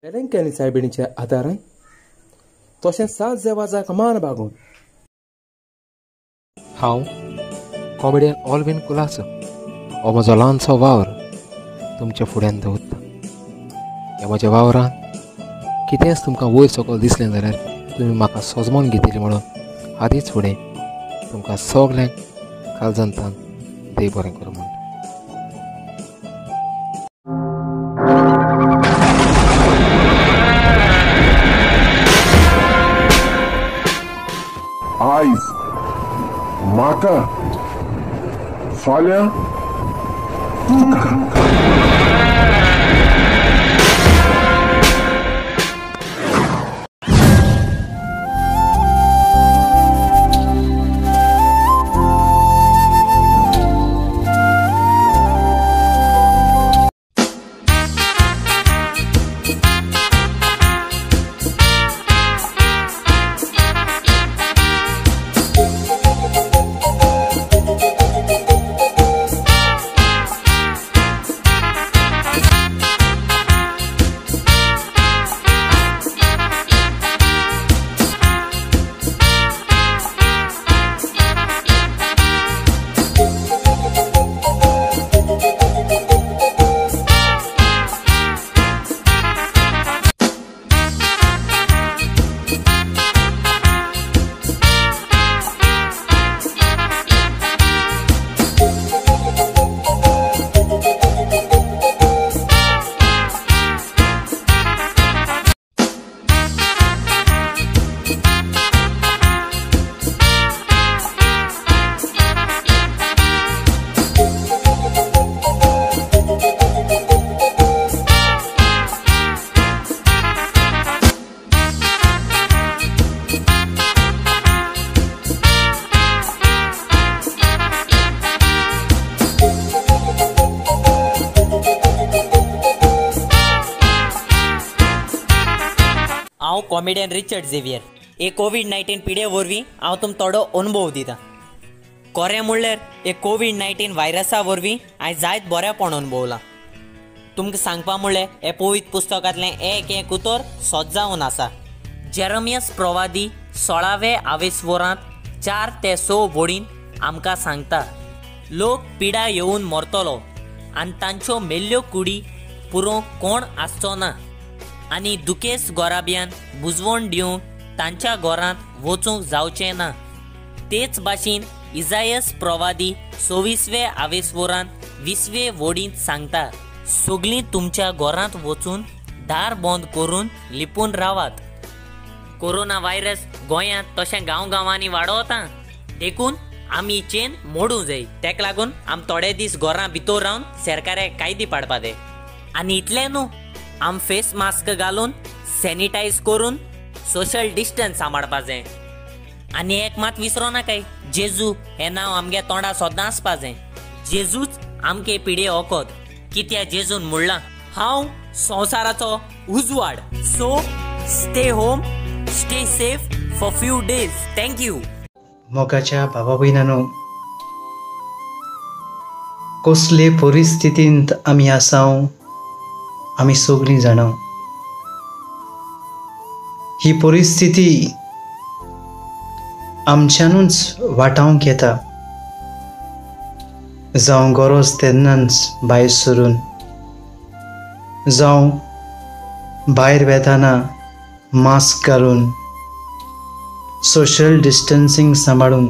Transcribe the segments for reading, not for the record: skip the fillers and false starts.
वेलंकनी सायबिणीच्या आदारान तशें 7 देवाजाक मान बागोवन हांव कॉमेडियन ऑलविन कुलासो हो म्हजो ल्हानसो वावर तुमच्या फुड्यान दवरता. ह्या म्हज्या वावरान कितेंच तुमकां वयर सकयल दिसलें जाल्यार तुमी म्हाका सोजमोन घेतली म्हणून आदींच फुडें तुमकां सगल्यांक काळजांतल्यान देव बरें करूं म्हणटा. आयज म्हाका फाल्यां तुका. हांव कॉमेडियन रिचर्ड झेवियर. हे कोवीड-19 पिडे वरवीं हांव तुमकां थोडो अनुभव दिता. खरें म्हणल्यार हे कोवीड-19 व्हायरसा वरवीं हांवें जायत बरेंपण अनुभवलां. तुमकां सांगपा म्हणल्यार हे पवित्र पुस्तकांतलें एक एक उतर सत जावन आसा. जेरमियस प्रवादी 16वे आवेसवरांत 4 ते 6 वळीन आमकां सांगता, लोक पिडा येवन मरतलो आनी तांच्यो मेल्ल्यो कुडी पुरोवंक कोण आसचो ना आनी दुखेस गोराब्यान बुजवण दिवंक तांच्या घरांत वचूंक जावचें ना. तेच भाशेन इजायस प्रवादी 26वे आवेसवरांत 20वे वडींत सांगता, सगळीं तुमच्या घरांत वचून दार बंद करून लिपून रावात. कोरोना व्हायरस गोंयांत तशें गांव गांवांनी वाडोवता, देखून आमी चेन मोडूंक जाय. तेका लागून आमी थोडे दीस घरां भितर रावन सरकाराक कायदे पाडपा जाय. आनी इतलें न्हू, आम फेस मास्क घालून सॅनिटायज करून सोशल डिस्टन्स सांबाळपा जाय. आनी एक मात विसरो नाकाय, जेजू हें नांव आमगे तोंडा सदां आसपा जाय. जेजूच आमके पिडे वखद. कित्याक जेजून म्हणलां, हांव संवसाराचो उजवाड. So stay home, stay safe for few days. Thank you. मोगाच्या भावा भयणांनो, कसले परिस्थितींत आमी आसाव आमी सगळीं जाणां. ही परिस्थिती आमच्यानूच वाटावंक येता, जावं गरज तेन्नाच भायर सरून, जावं भायर वेताना मास्क घालून, सोशल डिस्टन्सींग सांबाळून,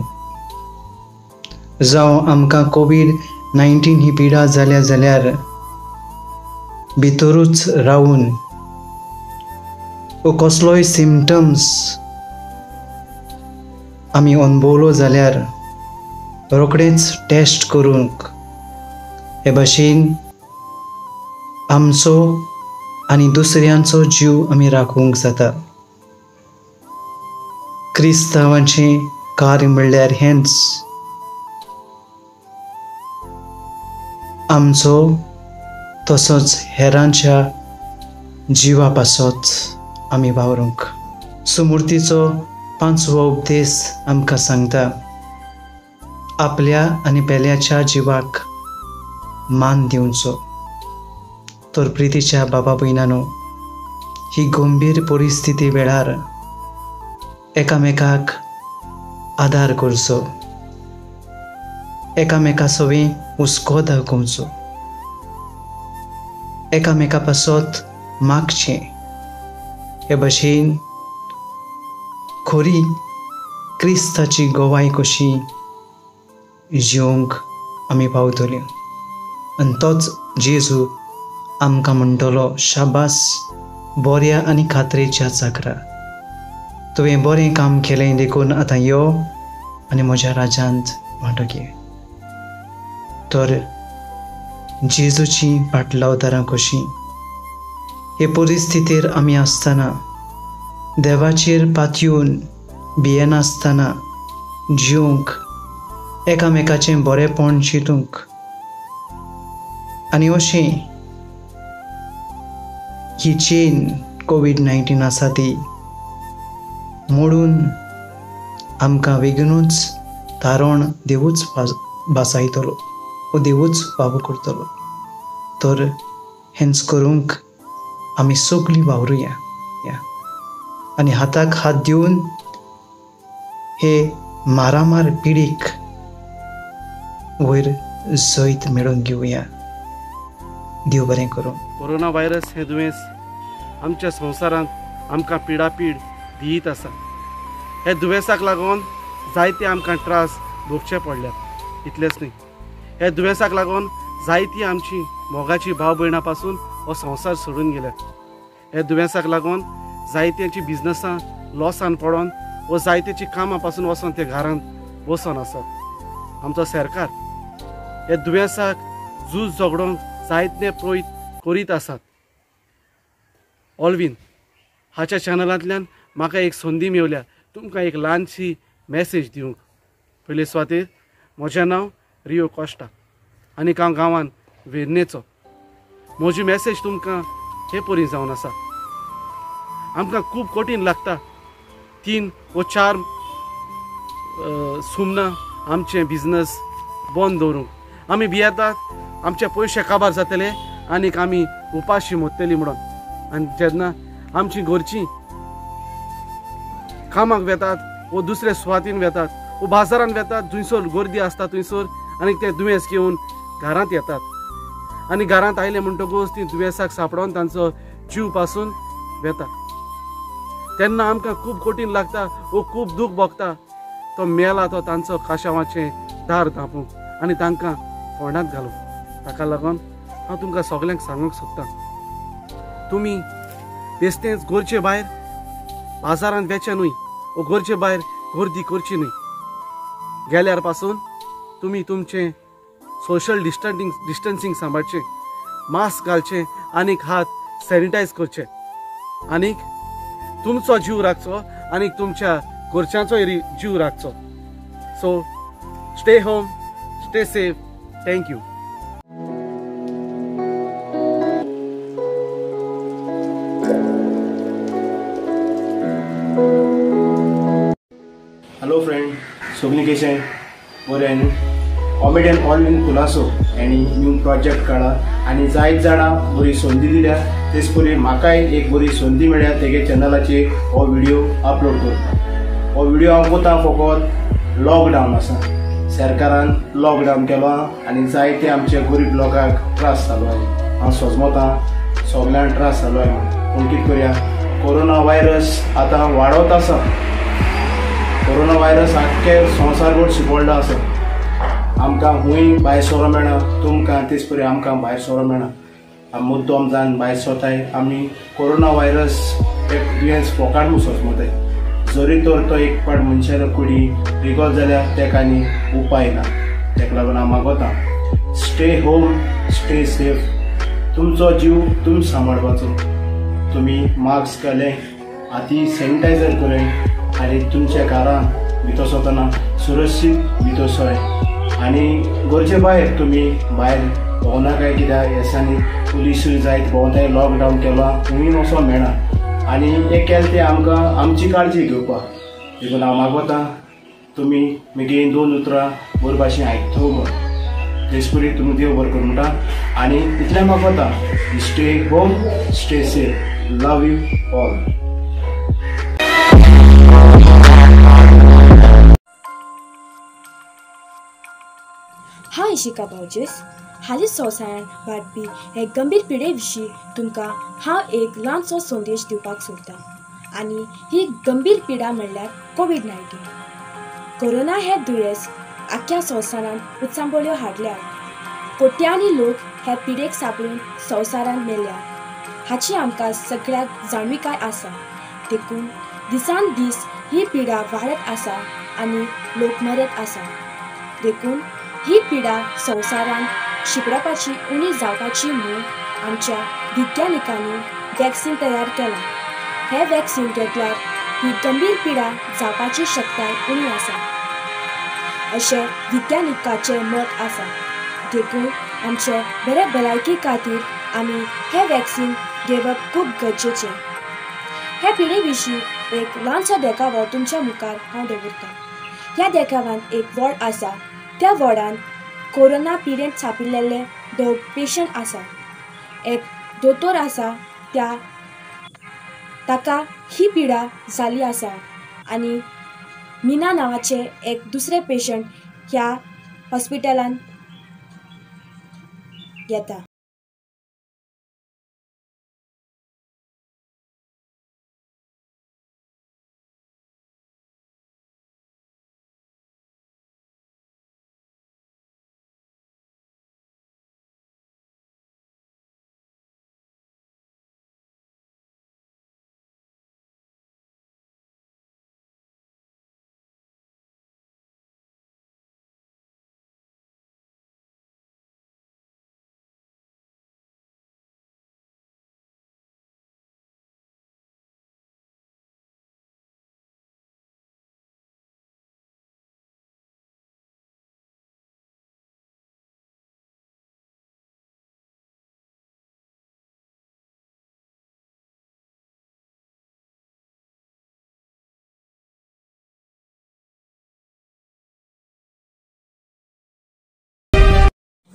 जावं आमकां कोवीड-19 ही पिडा जाल्या जाल्यार भितरूच रावून वो कसलोय सिमटम्स आमी अनुभवलो जाल्यार रोखडेच टेस्ट करूंक. हे भाशेन आमचो आनी दुसऱ्यांचो जीव आमी राखूंक जाता. क्रिस्तांवाचें कार्य म्हणल्यार हेंच, आमचो तसोच हेरांच्या जिवा पासत आमी वावरूंक. सुमूर्तीचो 5वो उपदेश आमकां सांगता, आपल्या आनी पेल्याच्या जिवाक मान दिवचो. तर प्रितीच्या बाबा भयणानो, ही गंभीर परिस्थिती वेळार एकामेकाक आदार करचो, एकामेका सवी हुस्को दाखोवचो, एकामेका पासत मागचें. हे भशेन खरी क्रिस्ताची गवाय कशी जिवंक आमी पावतली. आनी तोच जेजू आमकां म्हणटलो, शाबास बऱ्या आनी खात्रेच्या चाकरा, तुवें बरें काम केलें देखून आतां यो आनी म्हज्या राज्यांत वांटो घे. तर जेजूची पाटलावदारां कशीं हे परिस्थितीर आमी आसतना देवाचेर पातयेवन भियेनासतना जिवंक, एकामेकाचें बरेंपण चिंतूंक आनी अशें ही चेन कोवीड-19 आसा ती मोडून आमकां बेगीनूच तारण देवूच भासायतलो वो देवूच फावो करतलो. तर हेंच करूंक आमी सगळीं वावरुया आनी हाताक हात दिवन हे मारामार पिडीक वयर जैत मेळोवन घेवया. देव बरें करूं. कोरोना व्हायरस हें दुयेंस आमच्या संवसारांत आमकां पिडापीड दियत आसा. हे दुयेंसाक लागून जायते आमकां त्रास भोगचे पडल्यात. इतलेंच न्हय, हे दुयेंसाक लागून जायती आमची मोगाची भाव भयणां पासून हो संवसार सोडून गेल्यात. हे दुयेंसाक लागून जायत्यांची बिजनसां लॉसान पडोन वो जायत्याची कामां पासून वचोन ते घरांत बसोन आसात. आमचो सरकार हे दुयेंसाक झूज झगडोंक जायते प्रयत्न करीत आसात. ऑलवीन हाच्या चॅनलांतल्यान म्हाका एक संदी मेवल्या तुमकां एक ल्हानशी मॅसेज दिवंक. पयले सुवातेर म्हजें नांव रियो कॉश्टा आनी हांव गांवान वेर्णेचो. म्हजी मॅसेज तुमकां हे परी जावन आसा. आमकां खूब कठीण लागता 3 व 4 सुमनां आमचें बिजनस बंद दवरूंक. आमी भियेतात आमचे पयशे काबार जातले आनीक आमी उपाशी मोडटली म्हणून. आनी जेन्ना आमची घरचीं कामाक वेतात वो दुसरे सुवातीन वेतात वो बाजारान वेतात, थंयसर गर्दी आसता थंयसर आनी ते दुयेंस घेवन घरांत येतात आनी घरांत आयले म्हणटकूच ती दुयेंसाक सांपडोवन तांचो जीव पासून वेता. तेन्ना आमकां खूब कठीण लागता वो खूब दूख भोगता. तो मेला तो तांचो काशावाचें दार धांपूंक आनी तांकां फोंडांत घालूंक. ताका लागून हांव तुमकां सगल्यांक सांगूंक सोदतां, तुमी बेश्टेंच घरचे भायर बाजारांत वेचें न्हय वो घरचे भायर गर्दी करची न्हय. गेल्यार पासून तुमी तुमचें सोशल डिस्टन्सिंग सांबाळचें, मास्क घालचें आनीक हात सॅनिटायज करचे आनीक तुमचो जीव राखचो आनीक तुमच्या घरच्यांचोय जीव राखचो. So stay home, stay safe. Thank you. Hello friend, सगळीं कशें बरें न्ही? कॉमेडियन ऑलवीन कुलासो हांणी न्यू प्रोजेक्ट काडला आनी जायत जाणां बरी संदी दिल्या. तेच परी म्हाकाय एक बरी संदी मेळ्ळ्या तेगे चॅनलाचेर हो व्हिडियो अपलोड करपाक. हो व्हिडियो हांव कोता फकत लॉकडावन आसा, सरकारान लॉकडावन केलो आनी जायते आमचे गरीब लोकांक त्रास जालो आहे. हांव सजमतां सगल्यांक त्रास जालो आहे, पूण कितें करया, कोरोना व्हायरस आतां वाडत आसा. कोरोना व्हायरस आख्खे संवसारभर शिंपडलो आसा. आमकां हुंय भायर सरो मेळना, तुमकां तेच परी आमकां भायर सरो मेळना. मुद्दम जावन भायर सरताय आमी कोरोना व्हायरस एक दुयेंस फोकाट म्हूण सोजमताय. जरी तर तो एक पाट मनशाच्या कुडी रिगत जाल्यार तेका आनी उपाय ना. तेका लागून हांव मागोता, स्टे होम, स्टे सेफ. तुमचो जीव तुमी सांबाळपाचो. तुमी मास्क घाले, हाती सॅनिटायझर करे आनी तुमच्या घरान भितर सरतना सुरक्षीत भितर सराय आनी गरजे भायर तुमी भायर भोंवनाकाय, कित्याक ह्या दिसांनी पुलिसूय जायत भोंवताय. लॉकडावन केला, खंयूय वचोंक मेळना आनी हें केलें तें आमकां आमची काळजी घेवपाक. देखून हांव मागोता, तुमी म्हगे दोन उतरां बरे भाशेन आयकतो म्हूण. तेचपरी तुमी देव बरो करूं म्हणटा आनी इतलें म्हाका वता. Stay home, stay safe, love you all. हांव इशिका भावजेस. हालींच संवसारांत वाडपी हे गंभीर पिडे विशीं तुमकां हांव एक ल्हानसो संदेश दिवपाक सोदतां आनी ही गंभीर पिडा म्हणल्यार कोवीड-19. कोरोना हें दुयेंस आख्ख्या संवसारांत उचांबळ्यो हाडल्या. कोट्यांनी लोक हे पिडेक सांपडून संवसारांत मेल्या हाची आमकां सगळ्यांक जाणविकाय आसा. देखून दिसान दीस ही पिडा वाडत आसा आनी लोक मरत आसा. देखून ही पिडा संवसारांत शिंपडपाची उणी जावपाची म्हूण आमच्या विज्ञानिकांनी वॅक्सिन तयार केलां. हें वॅक्सिन घेतल्यार ही गंभीर पिडा जावपाची शक्यताय उणी आसा अशें विज्ञानिकाचें मत आसा. देखून आमचे बरे भलायकी खातीर आमी हें वॅक्सिन घेवप खूब गरजेचें. हे पिडे विशीं एक ल्हानसो देखावो तुमच्या मुखार हांव दवरतां. ह्या देखाव्यांत एक वॉर्ड आसा. त्या वॉर्डांत कोरोना पिडेंत सांपिल्ले दोग पेशंट आसा. एक दोतोर आसा, त्या ताका ही पिडा जाली आसा आनी मीना नांवाचें एक दुसरें पेशंट ह्या हॉस्पिटलांत येता.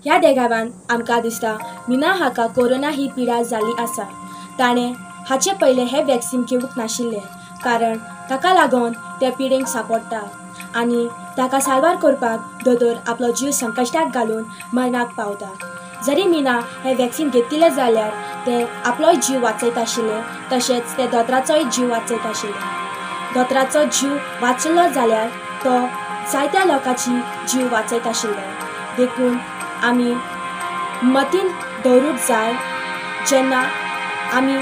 ह्या देखाव्यान आमकां दिसता मीना हाका कोरोना ही पिडा जाली आसा. ताणें हाचे पयलें हें वॅक्सिन घेवंक नाशिल्लें कारण ताका लागून ते पिडेक सांपडटा आनी ताका सारवार करपाक दोतोर आपलो जीव संकश्टाक घालून मरणाक पावता. जरी मीना हें वॅक्सिन घेतिल्लें जाल्यार तें आपलोय जीव वाचयत आशिल्लें तशेंच तें दोतोराचोय जीव वाचयत आशिल्लें. दोतोराचो जीव वाचलो जाल्यार तो जायत्या लोकांची जीव वाचयत आशिल्लो. देखून आमी मतीन दवरूंक जाय जेन्ना आमी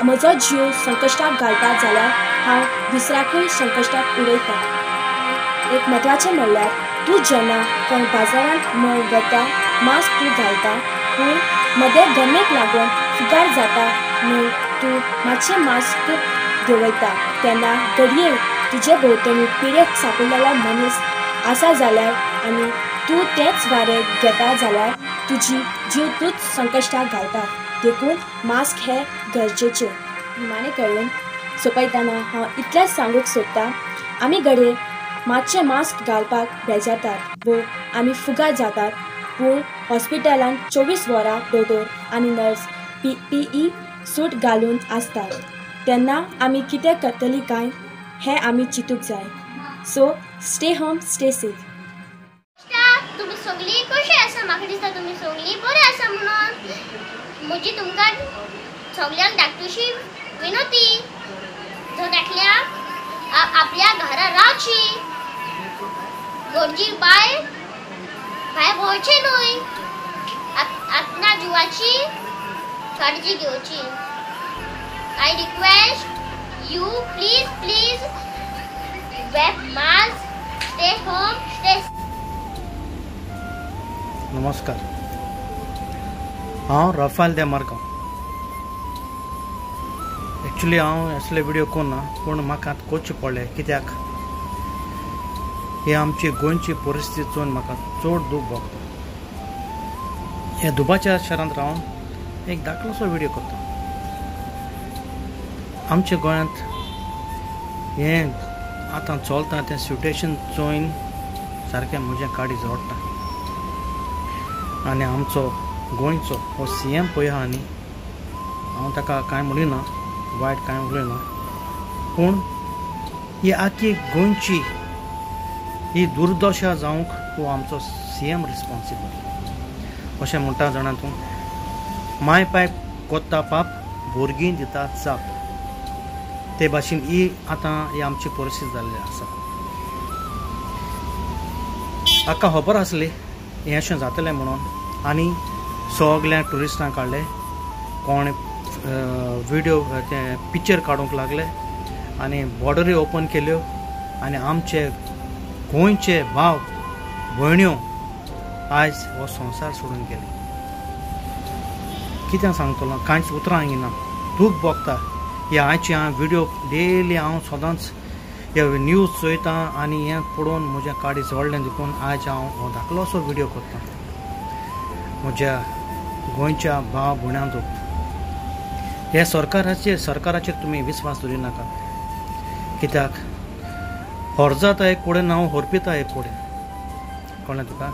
म्हजो जीव संकश्टाक घालता जाल्यार हांव दुसऱ्याकूय संकश्टाक उडयता. एक म्हत्वाचें म्हणल्यार तूं जेन्ना खंय बाजारांत म्हण वता मास्क तूं घालता पूण मदें गरमेक लागून फुगार जाता न्हय तूं मातशें मास्क देंवयता तेन्ना घडये तुजे भोंवतणी पिडेक सांपडिल्लो मनीस आसा जाल्यार आनी तूं तेंच वारें घेता जाल्यार तुजी जीव तूंच संकश्टाक घालता. देखून मास्क हें गरजेचें. निमाणें कडेन सोंपयतना हांव इतलेंच सांगूंक सोदतां, आमी घडये मातशें मास्क घालपाक बेजारतात वो आमी फुगार जातात पूण हॉस्पिटलांत 24 वरां दोतोर आनी नर्स PPE सूट घालून आसतात तेन्ना आमी कितें करतली काय हें आमी चिंतूंक जाय. So stay home, stay safe. तुमी सगळीं कशी आसा? म्हाका दिसता तुमी सगळीं बरी आसा म्हणून. म्हजी तुमकां सगळ्यांक धाकटुशी विनोती, जण एकल्या आपल्या घरा रावची, गरजी भायर भायर भोंवचें न्हय, आपल्या जिवाची काळजी घेवची. I request you please please wear mask, stay home, stay. नमस्कार, हांव राफायल दे मार्गांव. एक्चुली हांव असले व्हिडिओ कोन्ना पूण म्हाका आतां करचें पडलें कित्याक हे आमची गोंयची परिस्थिती चोवन म्हाका चड दूख भोगता. ह्या दुबाच्या शारांत रावन एक धाकलोसो व्हिडिओ करता. आमच्या गोंयांत हें आतां चलता तें सिट्युएशन चोयन सारकें म्हजें काळीज रडटा. आनी आमचो गोंयचो हो CM पळय आहा न्ही, हांव ताका कांय म्हणिना, वायट कांय उलयना, पूण ही आख्खी गोंयची ही दुर्दशा जावंक हो आमचो CM responsible अशें म्हणटा जाणा तूं. माय पाय कोत्ता पाप भुरगीं दिता चाप, ते भाशेन ही आतां ही आमची परिस्थिती जाल्ली आसा. हाका खबर आसली हें अशें जातलें म्हणून, आनी सगल्या ट्युरिस्टांक काडले, कोण विडियो ते पिक्चर काडूंक लागले आनी बॉर्डरी ओपन केल्यो आनी आमचे गोंयचे भाव भयण्यो आयज हो संवसार सोडून गेले. कितें सांगतलो, कांयच उतरां येना, दूख भोगता. ह्या आयची हांव विडियो डेली हांव सदांच हे न्यूज चोयता आनी हें पळोवन म्हजें काळीज जळ्ळें देखून आयज हांव हो धाकलोसो विडियो करता म्हज्या गोंयच्या भाव भयणांक. हे सरकाराचेर तुमी विस्वास दवरिनाका, कित्याक हरजाता एक कडेन हांव हरपिता एक कडेन, कळ्ळें तुका.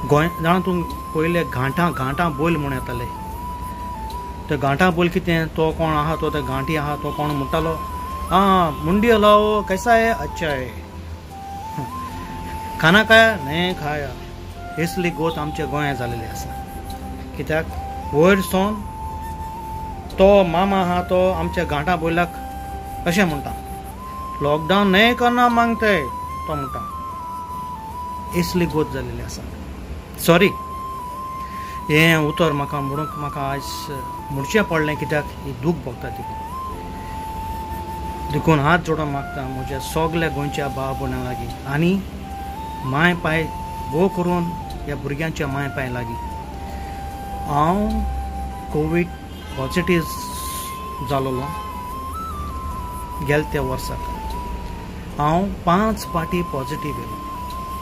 गोंय जाणा तूं पयले घांटां घांटां बोल म्हूण येताले, ते घांटां बोल कितें, तो कोण आहा तो ते घांटी आहा तो कोण म्हणटालो, हाँ मुंडी हलाओ कैसा है, अच्छा है, खाना खाया नहीं खाया. असली गोत आमच्या गोंयांत जाल्ली आसा, कित्याक वयर सावन तो मामा आहा तो आमच्या घांटा बोयलाक अशें म्हणटा, लॉकडावन न्हय करना मागताय तो म्हणटा. असली गोत जाल्ली आसा. सॉरी हें उतर म्हाका म्हणूंक म्हाका आयज म्हणचें पडलें, कित्याक ही दूख भोगता तितून. देखून हात जोडून मागता म्हज्या सगल्या गोंयच्या भाव भयणां लागीं आनी माय पाय भोव करून ह्या भुरग्यांच्या माय पाय लागीं. हांव कोवीड पॉजिटीव जालोलो गेले त्या वर्साक, हांव 5 पाटी पॉजिटीव येयलो.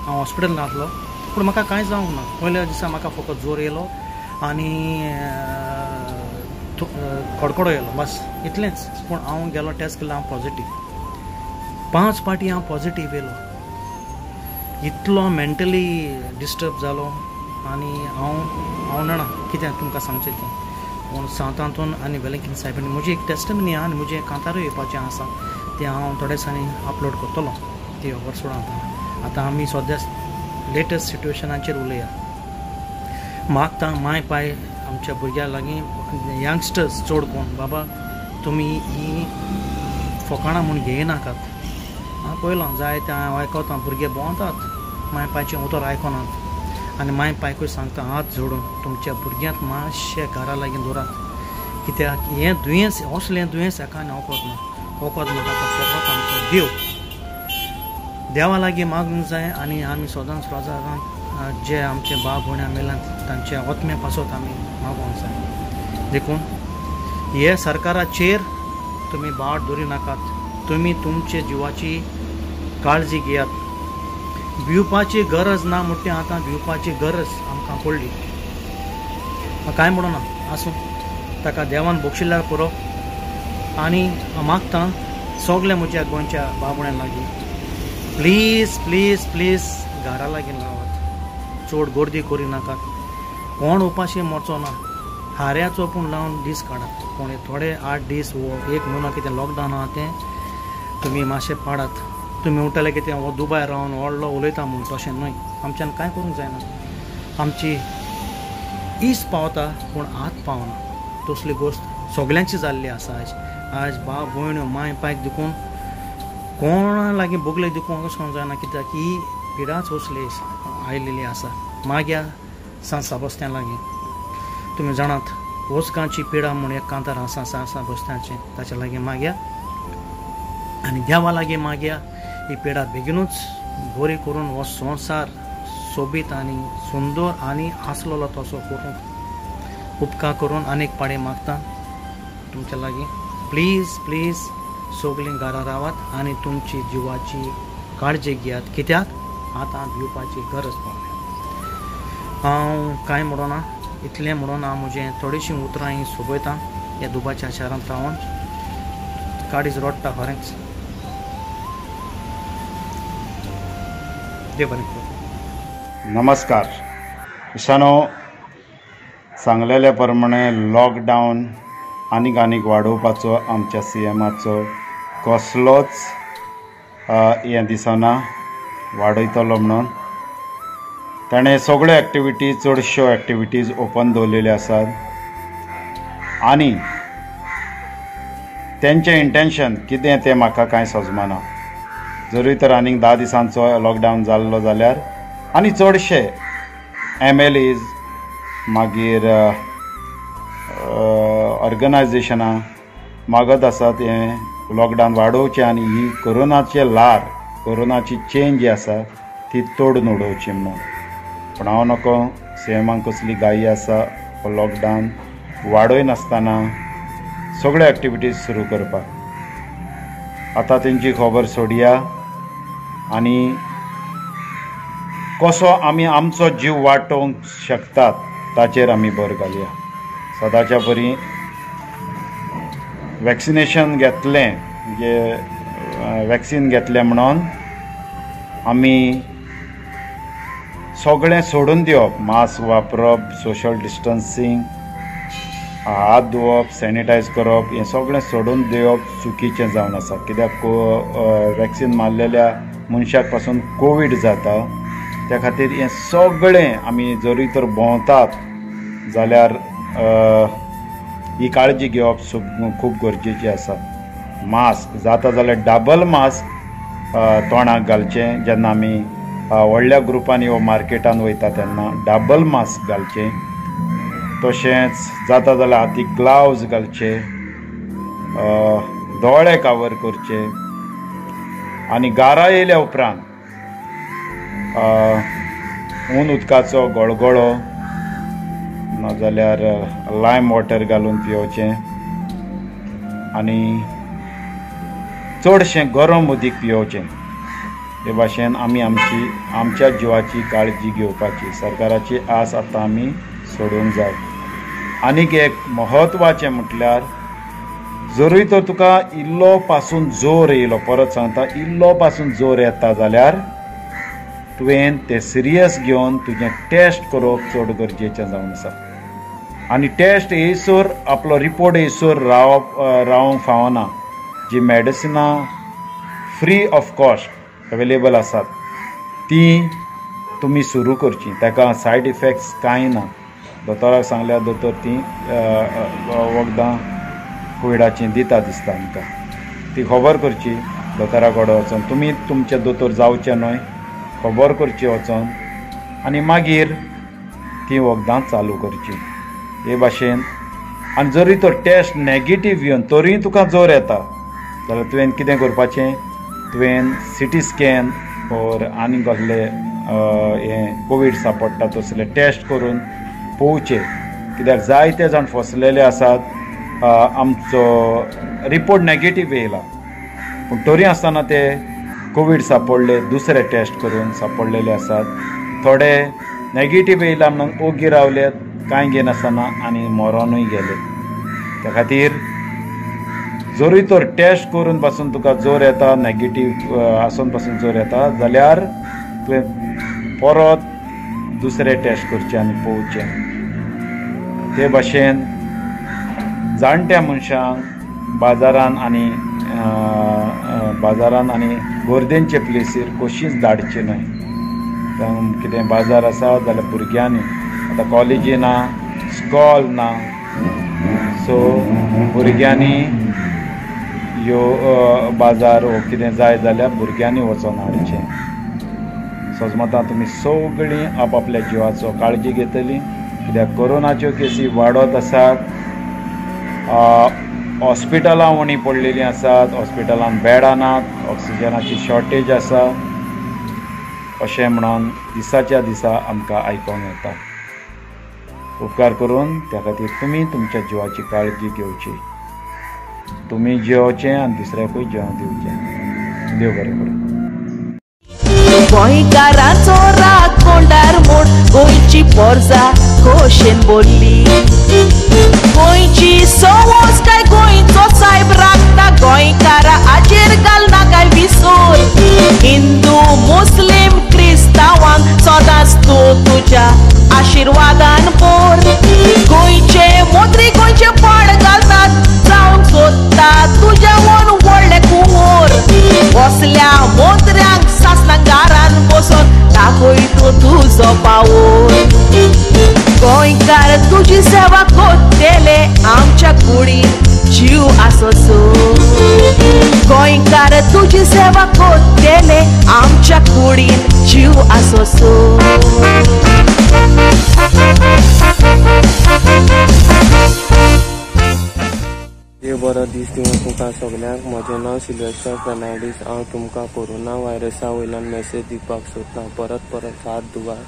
हांव हॉस्पिटलांत आसलो पूण म्हाका कांय जावंक ना. पयल्या दिसा म्हाका फकत जोर येयलो आनी कडकडो येयलो, बस इतलेंच. पूण हांव गेलो टेस्ट केलो, हांव पॉजिटीव. 5 पाटी हांव पॉजिटीव येयलो. इतलो मेंटली डिस्टर्ब जालो आनी हांव जाणा कितें तुमकां सांगचें तें. पूण सांतांतून आनी वेलंकीन सायबांनी म्हजी एक टेस्टमनी आहा आनी म्हजें कांतारूय येवपाचें आसा, तें हांव थोड्या दिसांनी अपलोड करतलो, ती खबर सोडा. आतां आतां आमी सद्या लेटस्ट सिट्युएशनाचेर उलया. मागता माय पाय आमच्या भुरग्यां लागीं, यंगस्टर्स चड कोण, बाबा तुमी ही फकाणां म्हूण घेयनाकात. हांव पळयलां जाय तें हांव आयकता, भुरगे भोंवतात माय पायचें उतर आयकनात. आनी माय पायकूय सांगता हात जोडून तुमच्या भुरग्यांक मातशें घरा लागीं दवरात, कित्याक हें दुयेंस असलें दुयेंस हेका आनी वखद ना. वखद म्हणटा तो फकत आमचो देव, देवा लागीं मागूंक जाय. आनी आमी सदांच रोजारांत जे आमचे भाव भयणां मेल्यात तांच्या आत्म्या पासत आमी मागोंक जाय. देखून हे सरकाराचेर तुमी बाट दवरिनाकात, तुमी तुमचे जिवाची काळजी घेयात. भिवपाची गरज ना म्हणटा आतां भिवपाची गरज आमकां पडली. कांय म्हणना, आसूं, ताका देवान बक्षिल्यार पुरो. आनी मागता सगल्या म्हज्या गोंयच्या भाव भयणां लागीं, प्लीज प्लीज प्लीज घरा लागीं रावात, चड गर्दी करिनाकात. कोण उपाशी मरचो ना, हाऱ्याचो पूण लावन दीस काडात. पूण थोडे 8 दीस वो 1 म्हयनो कितें लॉकडावन आहा तें तुमी मातशें पाडात. तुमी म्हणटले कितें हो दुबाय रावन व्हडलो उलयता म्हूण, तशें न्हय. आमच्यान कांय करूंक जायना, आमची ईस पावता पूण हात पावना. तसली गोश्ट सगल्यांची जाल्ली आसा आयज. आयज भाव भयण माय पायक देखून कोणा लागीं बोगले देखून वचोंक जायना, कित्याक ही पिडाच असली आयलेली आसा. माग्या सांत साबस्त्यां लागीं तुमी जाणात, वोसगांची पिडा म्हूण एक कांतार आसा सांत साबस्त्यांचें, ताच्या लागीं माग्या आनी देवा लागीं माग्या ही पिडा बेगिनूच बरी करून हो संवसार सोबीत आनी सुंदर आनी आसलेलो तसो करूंक उपकार करून आनीक पाडे मागता तुमच्या लागीं. प्लीज प्लीज सगलीं घरा रावात आनी तुमची जिवाची काळजी घेयात, कित्याक आतां भिवपाची गरज पडल्या. हांव कांय म्हणना, इतलें म्हणून हांव म्हजें थोडीशीं उतरां ही सोबयता. ह्या दुबाच्या शारांत रावन काळीज रडटा खरेंच. देव बरें करूं. नमस्कार इशानो, सांगलेल्या प्रमाणे लॉकडावन आनीक आनीक वाडोवपाचो आमच्या सीएमाचो कसलोच हें दिसना वाडयतलो म्हणून. ताणें सगळ्यो एक्टिविटीज, चडश्यो एक्टिविटीज ओपन दवरलेल्यो आसात आनी तेंचें इंटेन्शन कितें तें म्हाका कांय समजना. जरूय तर आनीक 10 दिसांचो लॉकडावन जाल्लो जाल्यार आनी चडशे MLAs मागीर ऑर्गनायजेशनां मागत आसात हें लॉकडावन वाडोवचें आनी ही कोरोनाचें ल्हार, कोरोनाची चेन जी आसा ती तोडून उडोवची म्हणून. पूण हांव नको सीएमाक कसली घाई आसा हो लॉकडावन वाडयनासतना सगळ्यो एक्टिविटीज सुरू करपाक. आतां तेंची खबर सोडया आनी कसो आमी आमचो जीव वाटोवंक शकतात ताचेर आमी भर घालया. सदांच्या परी वॅक्सिनेशन घेतलें, म्हणजे वॅक्सिन घेतलें म्हणून आमी सगळें सोडून दिवप, मास्क वापरप, सोशल डिस्टन्सींग, हात धुवप, सॅनिटायज करप, हें सगळें सोडून दिवप चुकीचें जावन आसा. कित्याक वॅक्सिन मारलेल्या मनशाक पासून कोवीड जाता. त्या खातीर हें सगळें आमी जरूय तर भोंवतात जाल्यार ही काळजी घेवप खूब गरजेची आसा. मास्क जाता जाल्यार डबल मास्क तोंडाक घालचें. जेन्ना आमी व्हडल्या ग्रुपांनी वो मार्केटान वयता तेन्ना डबल मास्क घालचें. तशेंच जाता जाल्यार हातीक ग्लावज घालचे, दोळे कवर करचे आनी गारा येयल्या उपरांत हून उदकाचो गोळगोळो नाजाल्यार लायम वॉटर घालून पियोवचें आनी चडशें गरम उदीक पियोवचें. हे भाशेन आमी आमची आमच्या जिवाची काळजी घेवपाची सरकाराची आस आतां आमी सोडूंक जाय. आनीक एक म्हत्वाचें म्हटल्यार जरूय तर तुका इल्लो पासून जोर येयलो, परत सांगता, इल्लो पासून जोर येता जाल्यार तुवें तें सिरियस घेवन तुजें टेस्ट करप चड गरजेचें जावन आसा. आनी टेस्ट येयसर आपलो रिपोर्ट येयसर रावंक फावना. जी मेडिसिनां फ्री ऑफ कॉस्ट अवेलेबल आसात ती तुमी सुरू करची. ताका सायड इफेक्ट्स कांय ना. दोतोराक सांगल्यार दोतोर ती वखदां कोविडाचीं दिता दिसता आमकां. ती खबर करची दोतोरा कडेन वचोन, तुमी तुमचे दोतोर जावचे न्हय, खबर करची वचोन आनी मागीर ती वखदां चालू करची. हे भाशेन आनी जरी तो टेस्ट नेगेटीव येवन तरीय तुका जोर येता जाल्यार तुवें कितें करपाचें, तुवें सिटी स्कॅन ओर आनी कसले हें कोवीड सापडटा तसले टेस्ट करून पळोवचे. कित्याक जायते जाण फसलेले आसात. आमचो रिपोर्ट नेगेटीव येयला पूण तरी आसतना ते कोवीड सापडले, दुसरे टेस्ट करून सापडलेले आसात. थोडे नेगेटीव येयला म्हणून ओगी रावले, कांय घेनासतना आनी मरोनूय गेले. त्या खातीर जरूय तर टेस्ट करून पासून तुका जोर येता, नेगेटीव आसून पासून जोर येता जाल्यार तुवें परत दुसरे टेस्ट करचे आनी पळोवचें. ते भाशेन जाणट्या मनशांक बाजारान आनी गर्देंचे प्लेसीर कशीच धाडचें न्हय. कितें बाजार आसा जाल्यार भुरग्यांनी आतां कॉलेजी ना, स्कॉल ना, सो भुरग्यांनी ह्यो बाजार वो कितें जाय जाल्यार भुरग्यांनी वचोन हाडचें. सजमतां तुमी सगळीं आपआपल्या जिवाचो काळजी घेतली. कित्याक कोरोनाच्यो केसी वाडत आसात, हॉस्पिटलां उणी पडलेलीं आसात, हॉस्पिटलांत बेडां नात, ऑक्सिजनाची शॉर्टेज आसा अशें म्हणून दिसाच्या दिसा आमकां आयकोंक येता. उपकार करून त्या खातीर तुमी तुमच्या जिवाची काळजी घेवची. तुमी जियोवचें आनी दुसऱ्याकूय जियोवंक दिवचें. देव बरें करूं. गोंयकारांचो राग कोंडार मोड, गोंयची पोरजा खोशेन बोल्ली, गोंयची सवस काय गोंयचो सायब राखता, गोंयकारा आजेर घालना काय विसोर, हिंदू मुस्लीम क्रिस्तांव. तुजो पावोर. गोंयकार तुजी सेवा कोत्तेले आमच्या कुडीन जीव आसोसो. गोंयकार तुजी सेवा कोत्तेले आमच्या कुडीन जीव आसोसो. देव बरो दीस दिवं तुमकां सगल्यांक. म्हजें नांव सिल्वेस्टर फेर्नांडीस. हांव तुमकां कोरोना व्हायरसा वयल्यान मॅसेज दिवपाक सोदतां. परत परत हात धुवात,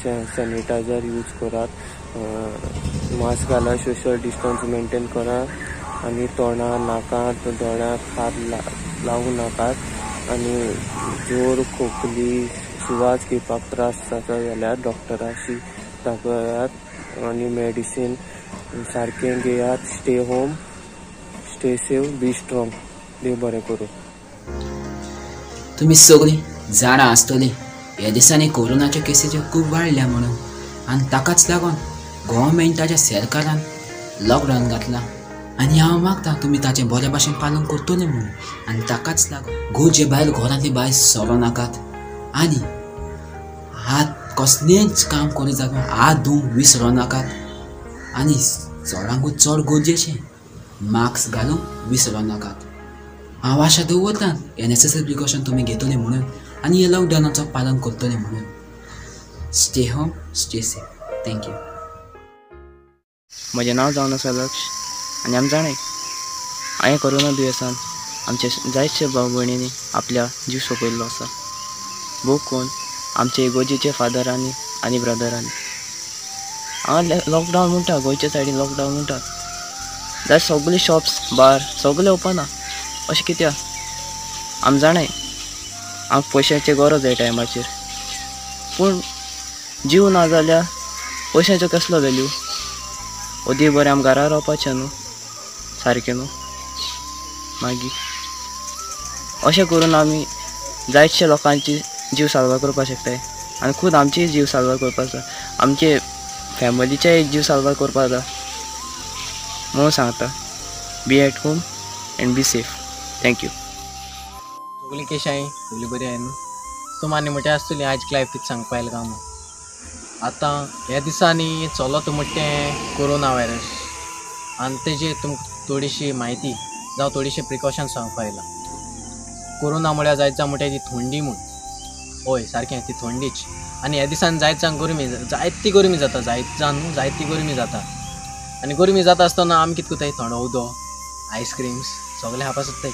सॅनिटायझर यूज करात, मास्क घालात, सोशल डिस्टन्स मेंटेन करात आनी तोंडा, नाकात, दोळ्यांक हात लावूं नाकात. आनी जोर, खोकली, सुवास घेवपाक त्रास जाता जाल्यार डॉक्टराशी दाखयात आनी मेडिसीन सारकें घेयात. Stay home, stay safe, be strong. देव बरें करूं. तुमी सगळीं जाणां आसतलीं ह्या दिसांनी कोरोनाच्यो केसीच्यो खूब वाडल्या म्हणून, आनी ताकाच लागून गोवोरमेंटाच्या सरकारान लॉकडावन घातलां. आनी हांव मागता तुमी ताचें बऱ्या भाशेन पालन करतलीं म्हणून. आनी ताकाच लागून गरजे भायर घरांतली भायर सरो नाकात आनी हात कसलेंच काम करीत जाता हात धुवंक विसरो नाकात आनी चडांकूच चड गरजेचें मास्क घालूंक विसरो नाकात. हांव आशा दवरतां हे नेसेसरी प्रिकॉशन तुमी घेतले म्हणून आनी ह्या लॉकडावनाचो पालन करतले म्हणून. Stay home, stay safe. Thank you. म्हजें नांव जावन आसा लक्ष आनी आमी जाणाय हांवें कोरोना दुयेंसान आमचे जायतशे भाव भयणींनी आपल्या जीव सोंपयल्लो आसा. भोव कोण आमचे इगोर्जेचे फादरांनी आनी ब्रदरांनी. हांगा लॉकडावन म्हणटा, गोंयच्या सायडीन लॉकडावन म्हणटा, जाल्यार सगळे शॉप्स बार सगळे ओपन आहा. अशें कित्याक? आमी जाणाय आमकां पयशांची गरज ह्या टायमाचेर, पूण जीव ना जाल्यार पयशांचो कसलो वेल्यू? ओदी बरें आमी घरा रावपाचें न्हू, सारकें न्हू? मागीर अशें करून आमी जायतशे लोकांची जीव साल्वार करपाक शकताय आनी खूद आमचीय जीव साल्वार करपाक जाय, आमचे फॅमिलीचेय जीव साल्वार करपाक जाय. म्हणून सांगता, be at home and be safe. Thank you. सगळीं कशी आहाय? सगळीं बरी आहाय न्हू? तुमी आनी म्हणटा आसतली आयज लायफ कितें सांगपा आयलें काय म्हूण. आतां ह्या दिसांनी चलता म्हणटा तें कोरोना व्हायरस आनी तेजी तुमकां थोडीशी म्हायती जावं थोडीशी प्रिकॉशन सांगपा आयलां. कोरोना म्हळ्यार जायत जावं म्हणटा ती थंडी म्हूण. हय, सारकें, ती थंडीच. आनी ह्या दिसांनी जायत जावन गरमी, जायती गरमी जाता, जायत जावन न्हू जायती गरमी जाता. आनी गरमी जाता आसतना आमी कितें करताय, थंड उदक, आयस्क्रीम्स सगळें खावपा सोदताय.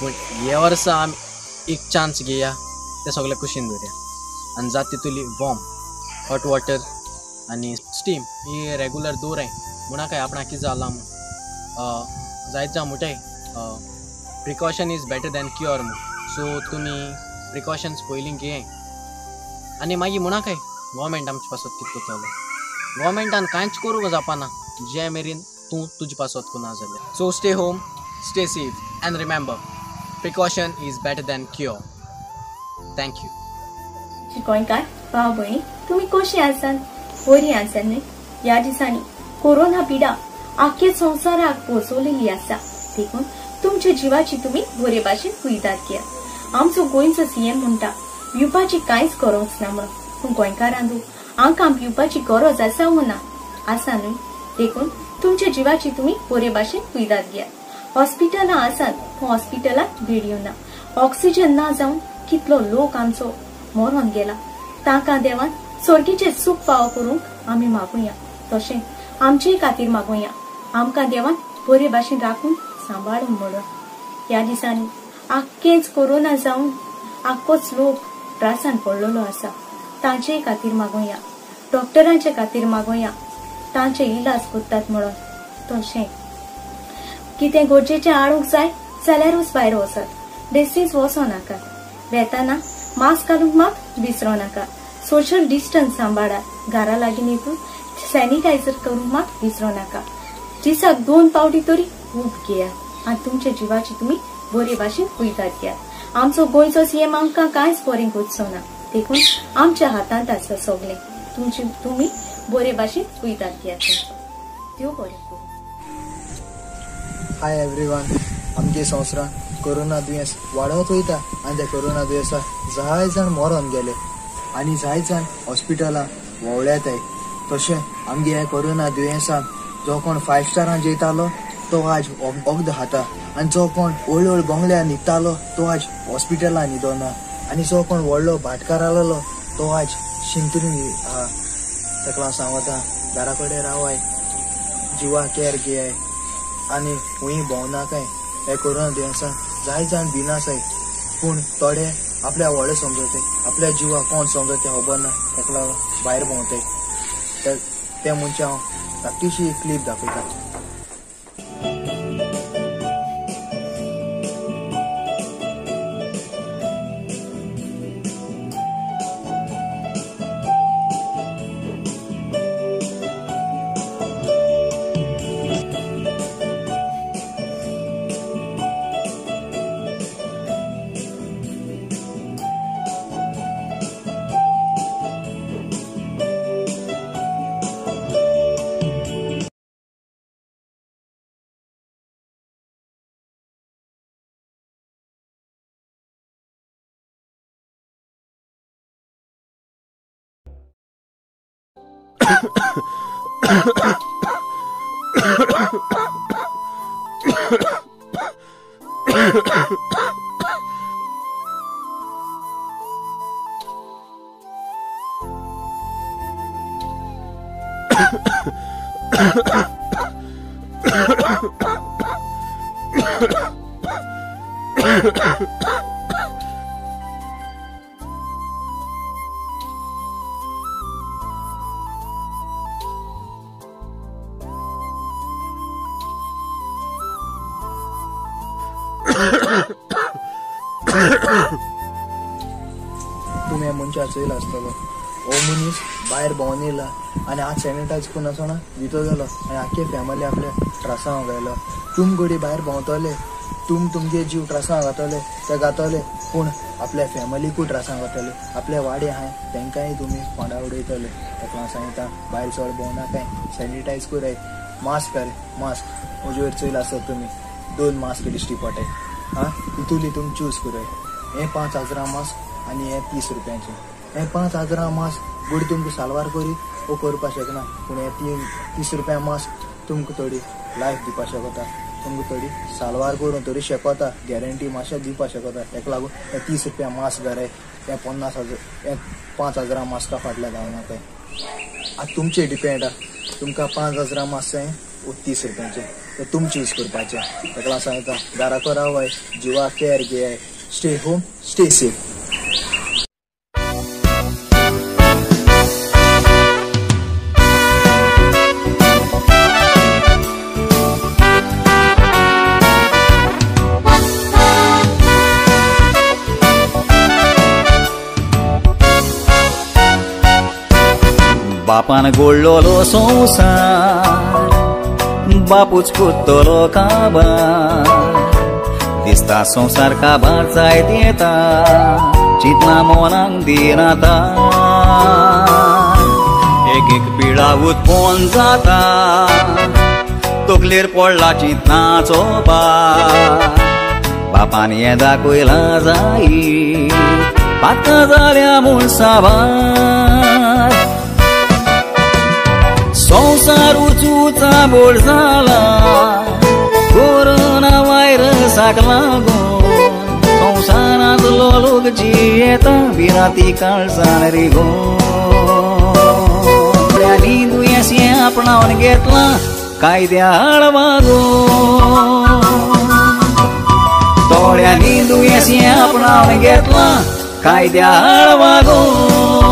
पूण हे वर्सा आमी एक चान्स घेया, तें सगळें कुशीन दवरया आनी जाता तितली वॉर्म हॉट वॉटर आनी स्टीम ही रेगुलर दवराय. म्हणा काय आपणाक कितें जालां म्हूण जायत जावं म्हणटाय, precaution is better than cure म्हूण. सो तुमी प्रिकॉशन्स पयलीं घेयाय आनी मागीर म्हणा काय गोवोरमेंट आमचे पासत कितें करतलो. गोवोरमेंटान कांयच करूंक जावपाना जे मेरेन तूं तुजे पासत करना जाल्यार. So stay home, stay safe and remember, precaution is better than cure. Thank you. गोंयकार भाव भयणी, तुमी कशी आसात? बरी आसात न्हय? ह्या दिसांनी कोरोना पिडा आख्या संवसाराक पोचवलेली आसा, देखून तुमच्या जिवाची तुमी बरे भाशेन कुयदाद घेयात. आमचो गोंयचो सीएम म्हणटा भिवपाची कांयच गरज ना म्हणून, पूण गोंयकारांदू आमकां भिवपाची गरज आसा वो ना? आसा न्हय? देखून तुमच्या जिवाची तुमी बरे भाशेन कुयदाद घेयात. हॉस्पिटलां आसात पूण हॉस्पिटलांत बेडयो ना, ऑक्सिजन ना जावन कितलो लोक आमचो मरोन गेला. तांकां देवान स्वर्गीचें सूख फावो करूंक आमी मागुया, तशें आमचेय खातीर मागुया. आमकां देवान बरे भाशेन राखून सांबाळून म्हणून. ह्या दिसांनी आख्खेच कोरोना जावन आख्खोच लोक त्रासान पडलेलो आसा, तांचेय खातीर मागुया. डॉक्टरांचे खातीर मागुया, तांचे इलाज करतात म्हणून. तशें कितें गरजेचें हाडूंक जाय जाल्यारूच भायर वचात, बेस्टीच वचो नाका. वेताना मास्क घालूंक मात विसरो नाका. सोशल डिस्टन्स सांबाळात, घरा लागीं नितून सॅनिटायझर करूंक मात विसरो नाका. दिसाक 2 पावटी तरी ऊब घेयात आनी तुमच्या जिवाची तुमी बरे भाशेन कुयदाद घेयात. आमचो गोंयचो सीएम आमकां कांयच बरें करचो ना, देखून आमच्या हातांत आसा सगळें. तुमी बरे भाशेन कुयदाद घेयात. देव बरें करूं. हाय एवरीवन, आमगे संवसारांत कोरोना दुयेंस वाडत वयता आनी त्या कोरोना दुयेंसा जाय जाण मरोन गेले. आनी जायत जाण हॉस्पिटलां वोवळ्याताय. तशें आमगे हे कोरोना दुयेंसान जो कोण 5 स्टारां जेयतालो तो आज वखद खाता आनी जो कोण व्हड व्हड बंगल्यार न्हिदतालो तो आज हॉस्पिटलां न्हिदोना आनी जो कोण व्हडलो भाटकार आसलो तो आज शिंतरून आहा. ताका हांव सांगता घरा कडेन रावाय, जिवा केअर घेयाय आनी हुंय भोंवनाकाय. हे कोरोना दुयेंसान जाय जाण भिनासाय पूण थोडे आपल्या व्हडले समजताय, आपल्या जिवाक कोण समजता खबर ना, ताका लागून भायर भोंवताय. ते मनशां हांव धाकटीशी एक क्लीप दाखयता. तुमी मनशां चोयला आसतलो हो मनीस भायर भोंवन येयला आनी हात सॅनिटायज करून आसतना भितर गेलो आनी आख्खे फॅमिली आपल्या त्रासांक घायलो. तुम घडी भायर भोंवतले, तुम तुमगे जीव त्रासांक घातले ते घातले पूण आपल्या फॅमिलीकूय त्रासांक घातले, आपल्या वाडे आहाय तेंकांय तुमी फोंडा उडयतले. ताका हांव सांगता भायर चड भोंवनाकाय, सॅनिटायज कराय, मास्क घाल. मास्क म्हजे वयर चोयला आसत तुमी 2 मास्क दिश्टी पडटाय. आं तितूली तुमी चूज कराय. हें 5,000 मास्क आनी हें 30 रुपयांचें. हें 5,000 मास्क गुडी तुमकां साल्वार करी वो करपाक शकना पूण हें 30 रुपया मास्क तुमकां थोडी लायफ दिवपाक शकता, तुमकां थोडी साल्वार करून तरी शकता, गॅरंटी मातशें दिवपाक शकता. ताका लागून हें 30 रुपया मास्क घालाय, हें 50,000 हें 5,000 मास्का फाटल्यान धांवनाकाय. आतां तुमचेर डिपेंड आहा, तुमकां 5,000 मास्क जाय वो 30 रुपयांचें तें तुमी चूज करपाचें. ताका लागून सांगता घराको रावाय, जिवा केअर घेयाय, स्टे होम स्टे सेफ. बापान गोडलोलो संवसार बापूच कुत्तलो काबार दिसता संवसार काबार जायत येता चिंतना मोनाक दिनाता एक एक पिळा उत्पन्न जाता तकलेर पडला चिंतनाचो भार बापान हें दाखयलां जायत पात्रां जाल्या म्हूण साबार संवसार उचूचा बोळ जाला कोरोना व्हायरसाक लागून संवसारांतलो लोक जियेता भिरांती काळजान रिगोन आनी दुयेंस हें आपणावन घेतलां कायद्या आड वागोन थोड्यांनी दुयेंस हें आपणावन घेतलां कायद्या आड वागोन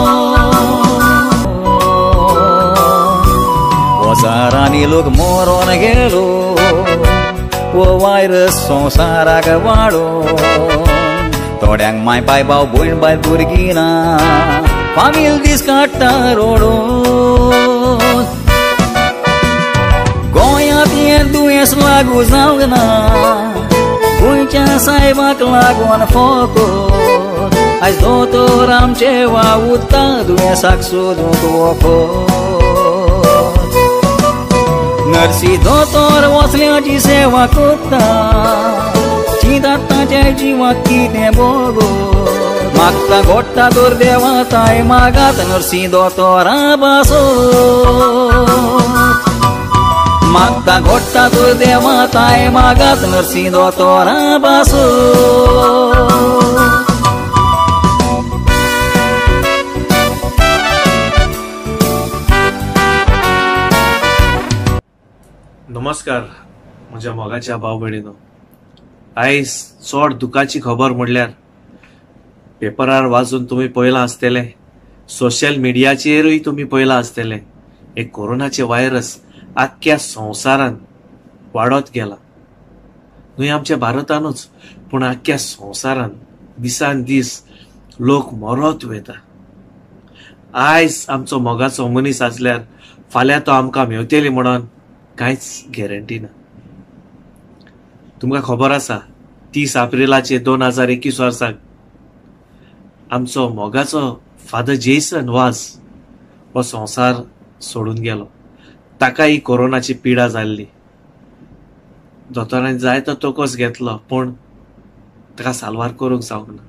हजारांनी लोक मरोन गेलो वो व्हायरस संवसाराक वाडोन थोड्यांक माय पाय भाव भयण बायल भुरगीं ना फामील दीस काडटा रोडोन गोंयांत हें दुयेंस लागू जावंक ना गोंयच्या सायबाक लागून फोकोत आयज दोतोर आमचे वावुरता दुयेंसाक सोदूंक वखद नर्सी दोतोर वसल्याची सेवा करता चिंतात ताच्या जिवाक कितें बोगो मागता घोट मागता तर देवा ताय मागात नर्सी दोतोरा बासो मागता घोडटा तर देवा ताय मागात नर्सी दोतोरा बासो. नमस्कार म्हज्या मोगाच्या भाव भयणीनो, आयज चड दुखाची खबर म्हणल्यार पेपरार वाचून तुमी पळयलां आसतलें, सोशल मिडियाचेरूय तुमी पळयलां आसतलें, एक कोरोनाचें व्हायरस आख्ख्या संवसारान वाडत गेला. न्हय आमच्या भारतानूच पूण आख्ख्या संवसारान दिसान दीस लोक मरत वयता. आयज आमचो मोगाचो मनीस आसल्यार फाल्यां तो आमकां मेवतली म्हणून कांयच गॅरंटी ना. तुमकां खबर आसा 30 एप्रिलाचे 2021 वर्साक आमचो मोगाचो फादर जेसन वाज हो संवसार सोडून गेलो. ताका ही कोरोनाची पिडा जाल्ली. दोतोरान जायतो तोकोस घेतलो पूण ताका साल्वार करूंक जावंक ना.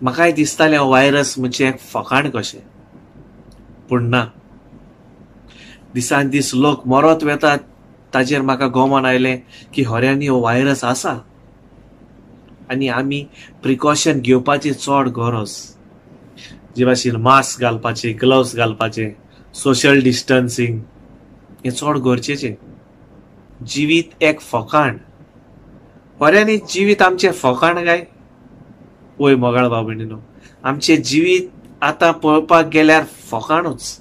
म्हाकाय दिसतालें हो व्हायरस म्हणजे एक फकाण कशें, पूण ना. दिसान दीस लोक मरत वेतात ताजेर म्हाका गोमन आयलें की खऱ्यांनी हो व्हायरस आसा आनी आमी प्रिकॉशन घेवपाची चड गरज. जे भाशेन मास्क घालपाचे, ग्लव्स घालपाचे, सोशल डिस्टन्सिंग हें चड गरजेचें. जिवीत एक फकाण, खऱ्यांनी जिवीत आमचें फकाण काय? वय मोगाळ भाव भयणीनो, आमचें जिवीत आतां पळोवपाक गेल्यार फकाणूच.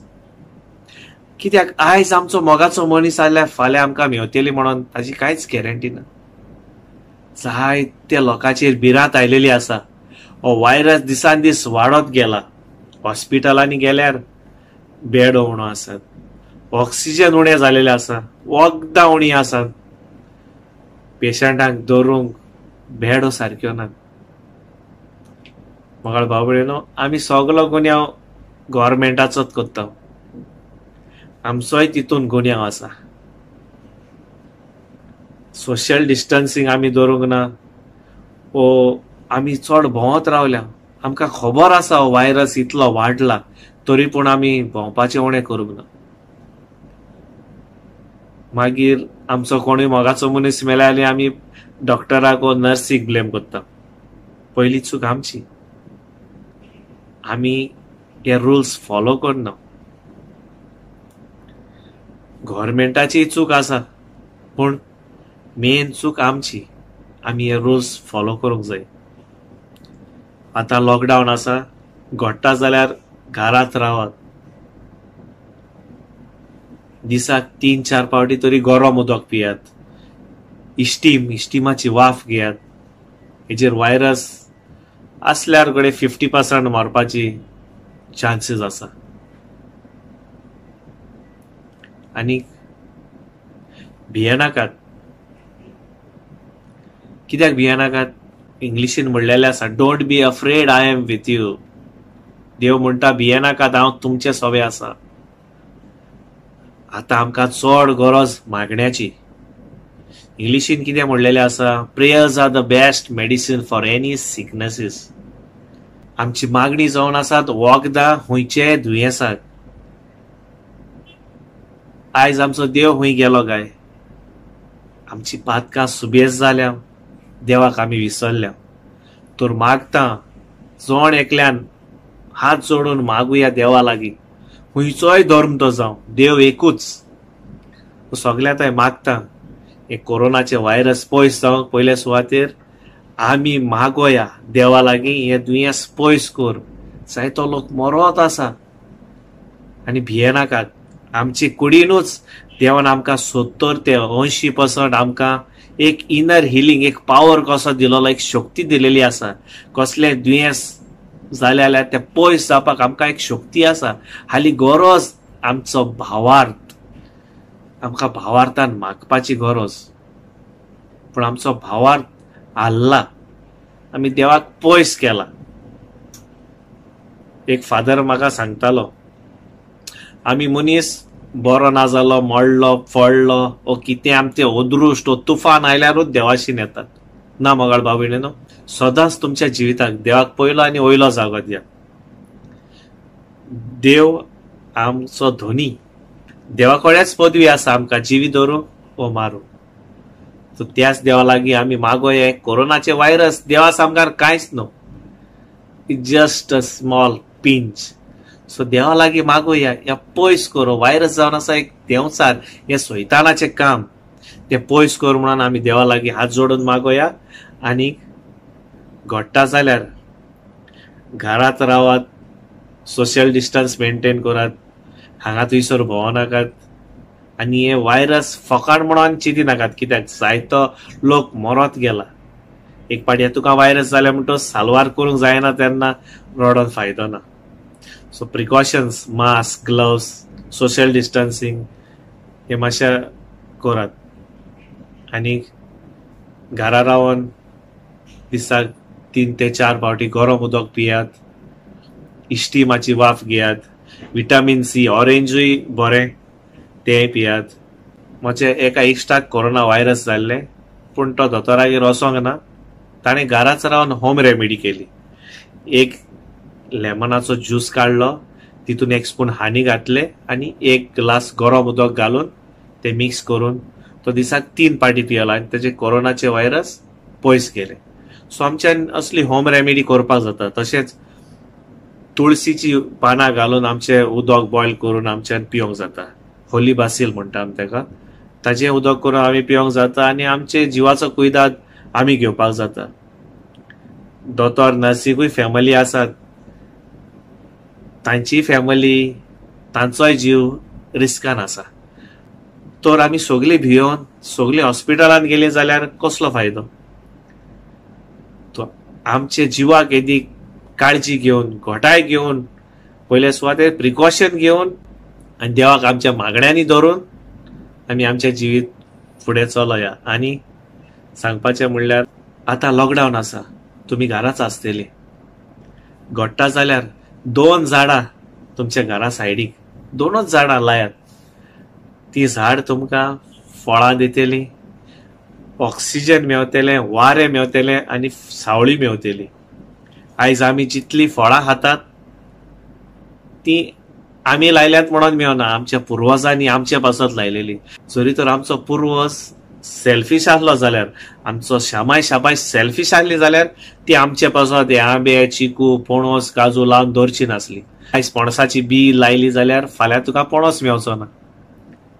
कित्याक आयज आमचो मोगाचो मनीस आसल्यार फाल्यां आमकां मेवतली म्हणून ताजी कांयच गॅरंटी ना. जायत्या लोकांचेर भिरांत आयलेली आसा. हो व्हायरस दिसान दीस वाडत गेला. हॉस्पिटलांनी गेल्यार बेड उणो आसात, ऑक्सिजन उणें जालेलें आसा, वखदां उणीं आसात, पेशंटांक दवरूंक बेडो सारक्यो नात. मोगाळ भाव भयणीनो, आमी सगलो गुन्यांव गव्हर्मेंटाचोच करता, आमचोय तितून गुन्यांव आसा. सोशल डिस्टन्सिंग आमी दवरूंक ना, ओ आमी चड भोंवत रावल्या. आमकां खबर आसा हो व्हायरस इतलो वाडला तरी पूण आमी भोंवपाचें उणें करूंक ना. मागीर आमचो कोणूय मोगाचो मनीस मेल्या आनी आमी डॉक्टराक वो नर्सीक ब्लेम करता. पयली चूक आमची, आमी हे रुल्स फॉलो करना. गव्हर्मेंटाची चूक आसा पूण मेन चूक आमची, आमी हे रुल्स फॉलो करूंक जाय. आतां लॉकडावन आसा, घडटा जाल्यार घरांत रावात. दिसाक 3-4 फावटी तरी गरम उदक पियात, इस्टिमाची वाफ घेयात. हेजेर व्हायरस आसल्यार कडेन 50% मरपाची चान्सीस आसा. आनी भियेनाकात. कित्याक भियेनाकात? इंग्लिशीन म्हणलेलें आसा, don't be afraid, I am with you. देव म्हणटा भियेनाकात, हांव तुमचे सोबे आसा. आतां आमकां चड गरज मागण्याची. इंग्लिशीन कितें म्हणलेलें आसा, prayers are the best medicine for any sicknesses. आमची मागणी जावन आसात वखदां खंयचे दुयेंसाक. आयज आमचो देव खंय गेलो काय? आमची पातकां सुबेज जाल्या, देवाक आमी विसरल्या. तर मागता जण एकल्यान हात जोडून मागुया देवा लागीं, खंयचोय धर्म तो जावं, देव एकूच. सगल्या थंय मागता हे कोरोनाचे व्हायरस पयस जावंक पयले सुवातेर आमी मागोया देवा लागीं, हे दुयेंस पयस कर. जायतो लोक मरत आसा आनी भियेनाकात. आमचे कुडीनूच देवान आमकां 70 ते 80% आमकां एक इनर हिलींग, एक पावर कसो दिलेलो, एक शक्ती दिलेली आसा. कसलें दुयेंस जालें जाल्यार तें पयस जावपाक आमकां एक शक्ती आसा. हाली गरज आमचो भावार्थ, आमकां भावार्थान मागपाची गरज. पूण आमचो भावार्थ हाल्ला, आमी देवाक पयस केला. एक फादर म्हाका सांगतालो, आमी मनीस बरो ना जालो, मडलो फळलो ओ कितें आमचें अदृश्ट ओ तुफान आयल्यारूच देवाशीन येतात. ना मोगाळ भाव भयणीनो, सदांच तुमच्या जिविताक देवाक पयलो आनी वयलो जागो दियात. देव आमचो धनी, देवा कडेच पदवी आसा आमकां जिवी दवरूंक वो मारूंक. सो त्याच देवा लागीं आमी मागोया, कोरोनाचे व्हायरस देवा सामकार कांयच न्हू, it just a small pinch. So देवा लागीं मागोया ह्या पयस करूं, व्हायरस जावन आसा एक देंवचार, हें सैतानाचें काम, तें पयस कर म्हणून आमी देवा लागीं हात जोडून मागोया. आनी घडटा जाल्यार घरांत रावात, सोशल डिस्टन्स मेंटेन करात, हांगा थंयसर भोंवनाकात आनी हे व्हायरस फकाण म्हणून चिंती नाकात, कित्याक जायतो लोक मरत गेला. एक पाटी तुका व्हायरस जाल्या म्हणटो साल्वार करूंक जायना तेन्ना रडोन फायदो ना. So precautions, mask, gloves, social distancing हे मातशें करात आनी घरा रावन दिसाक 3 ते 4 फावटी गरम उदक पियात, इश्टिमाची वाफ घेयात, विटामीन सी ऑरेंजूय बरें तेंय पियात. म्हजे एका इश्टाक कोरोना व्हायरस जाल्लें, पूण तो दोतोरागेर वचोंक ना, ताणें घराच रावन होम रेमेडी केली. एक लेमनाचो ज्यूस काडलो, तितून 1 स्पून हानी घातले आनी 1 ग्लास गरम उदक घालून ते मिक्स करून तो दिसाक 3 पाटी पियलो आनी तेजे कोरोनाचे व्हायरस पयस गेले. सो आमच्यान असली होम रेमेडी करपाक जाता. तशेंच तुळशीची पानां घालून आमचें उदक बॉयल करून आमच्यान पिवंक जाता, होली बासील म्हणटा आमी ताका, ताजें उदक करून आमी पिवंक जाता आनी आमचे जिवाचो कुयदाद आमी घेवपाक जाता. दोतोर नर्सिकूय फॅमिली आसात, तांची फॅमिली, तांचोय जीव रिस्कान आसा. तर आमी सगळीं भियोवन सगळीं हॉस्पिटलांत गेली जाल्यार कसलो फायदो? तो आमचे जिवाक येदी काळजी घेवन, घटाय घेवन, पयले सुवातेर प्रिकॉशन घेवन आनी देवाक आमच्या मागण्यांनी धरून आमी आमचें जिवीत फुडें चलोया. आनी सांगपाचें म्हणल्यार आतां लॉकडावन आसा, तुमी घराच आसतली, घडटा जाल्यार 2 झाडां तुमच्या घरा सायडीक, 2च झाडां लायात, ती झाड तुमकां फळां दितली, ऑक्सिजन मेवतलें, वारें मेवतलें आनी सावळी मेवतली. आयज आमी जितली फळां खातात ती आमी लायल्यात म्हणून मेवना, आमच्या पुर्वजांनी आमचे पासत लायलेली. जरी तर आमचो पुर्वज सेल्फीश आसलो जाल्यार, आमचो शामाय शाबाय सेल्फीश आसली जाल्यार ती आमचे पासत हे आंबे, चिकू, पणस, काजू लावन दवरची नासली. आयज पणसाची बी लायली जाल्यार फाल्यां तुका पणस मेवचो ना,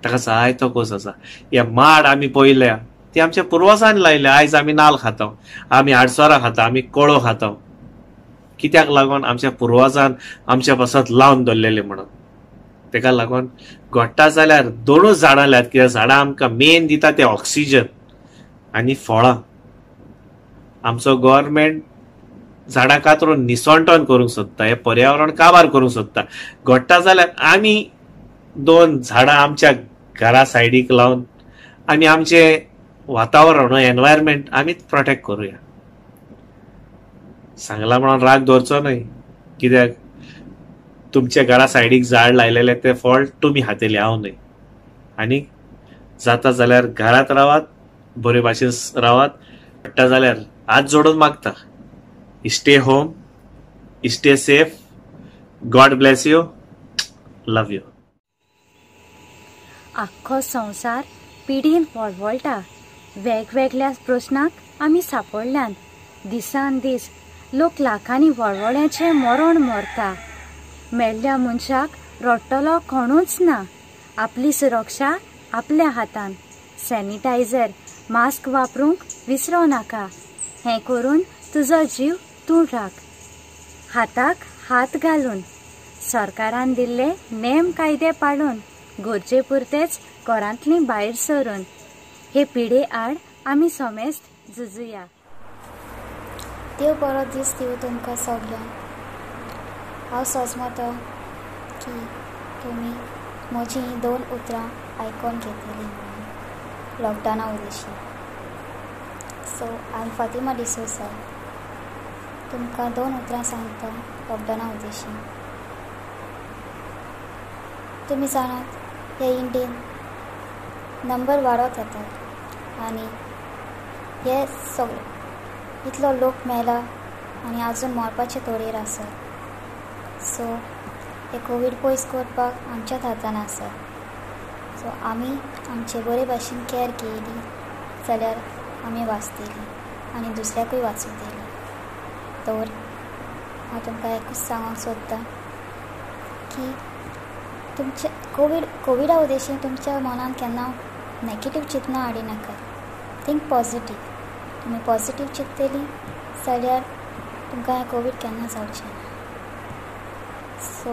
ताका जायतो कोस आसा. हे माड आमी पळयल्या ती आमच्या पुर्वजांनी लायल्या. आयज आमी नाल खाता, आमी आडसरां खाता, आमी कळो खाता, कित्याक लागून? आमच्या पुर्वजान आमच्या पासत लावन दवरलेले म्हणून. तेका लागून घडटा जाल्यार 2च झाडां लायात, कित्याक झाडां आमकां मेन दिता ते ऑक्सिजन आनी फळां. आमचो गव्हर्मेंट झाडां कातरून निसणटण करूंक सोदता, हें पर्यावरण काबार करूंक सोदता. घडटा जाल्यार आमी 2 झाडां आमच्या घरा सायडीक लावन आमी आमचें वातावरण, एनवायरमेंट आमी प्रोटेक्ट करुया. सांगला म्हणून राग दवरचो न्हय, कित्याक तुमच्या घरा सायडीक झाड लायलेलें तें फळ तुमी खातले, हांव न्हय. आनी जाता जाल्यार घरांत रावात, बरे भाशेन रावात. पडटा जाल्यार हात जोडून मागता, stay home, stay safe, God bless you, love you. आख्खो संवसार पिडीन वळवळटा, वेगवेगळ्या प्रस्नाक आमी सापडल्यान. दिसान दीस लोक लाखांनी वळवळ्याचें मरण मरता. मेल्ल्या मनशाक रडटलो कोणूच ना. आपली सुरक्षा आपल्या हातान. सॅनिटायझर, मास्क वापरूंक विसरो नाका. हें करून तुजो जीव तूं राख. हाताक हात घालून, सरकारान दिल्ले नेम कायदे पाळून, गरजे पुरतेच घरांतली भायर सरून हे पिडे आड आमी समेस्त झुजुया. देव बरो दीस दिवं तुमकां सगल्यांक. हांव सोजमता की तुमी म्हजी हीं 2 उतरां आयकोन घेतली म्हणून लॉकडावना उदेशी. सो हांव फातिमा डिसोसा तुमकां 2 उतरां सांगता लॉकडावना उदेशी. तुमी जाणात हे इंडियन नंबर वाडत येतात आनी हे सगळे इतलो लोक मेला आनी आजून मरपाचे तोरेर आसात. सो हे कोवीड पयस करपाक आमच्याच हातान आसा. सो आमी आमचे बरे भाशेन कॅर केली जाल्यार आमी वाचतली आनी दुसऱ्याकूय वाचयतली. तर हांव तुमकां एकूच सांगूंक सोदतां की तुमचे कोविडा उद्देशीन तुमच्या मनान केन्ना नेगेटीव चिंतनां हाडिनाकात. Think positive. तुमी पॉजिटीव चिंततली जाल्यार तुमकां हें कोवीड केन्ना जावचें ना. सो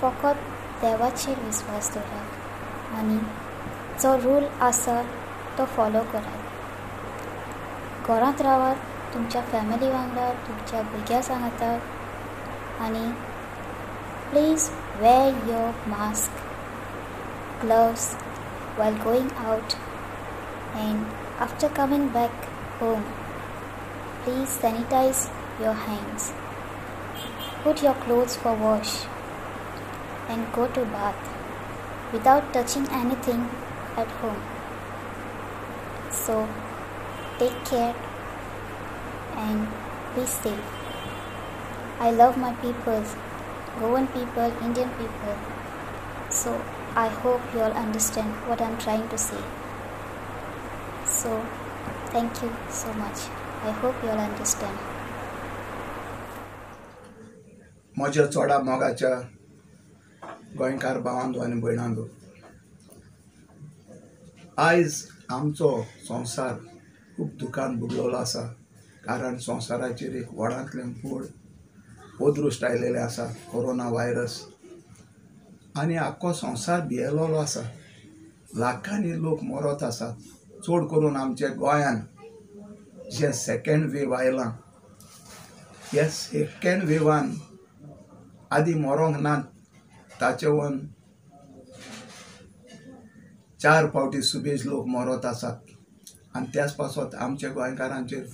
फकत देवाचेर विस्वास दवरात आनी जो रूल आसा तो फॉलो करात. घरांत रावात, तुमच्या फॅमिली वांगडा, तुमच्या भुरग्यां सांगाता आनी please wear your mask, gloves while going out and after coming back home. Please sanitize your hands. Put your clothes for wash and go to bath without touching anything at home. So take care and be safe. I love my people, Goan people, Indian people. So I hope you all understand what I'm trying to say. So thank you so much. I hope you all understand. म्हज्या चोडा मोगाच्या गोंयकार भावांदो आनी भयणांदो, आयज आमचो संवसार खूब दुखान बुडलेलो आसा. कारण संवसाराचेर एक व्हडांतलें व्हड अदृश्ट आयलेलें आसा, कोरोना व्हायरस, आनी आख्खो संवसार भियेलोलो आसा. लाखांनी लोक मरत आसात. चड करून आमच्या गोंयान जें सेकेंड वेव आयलां, ह्या सेकेंड वेवान आदी मरोंक ना ताचे वन 4 फावटी सुबेज लोक मरत आसात. आनी त्याच पासत आमच्या गोंयकारांचेर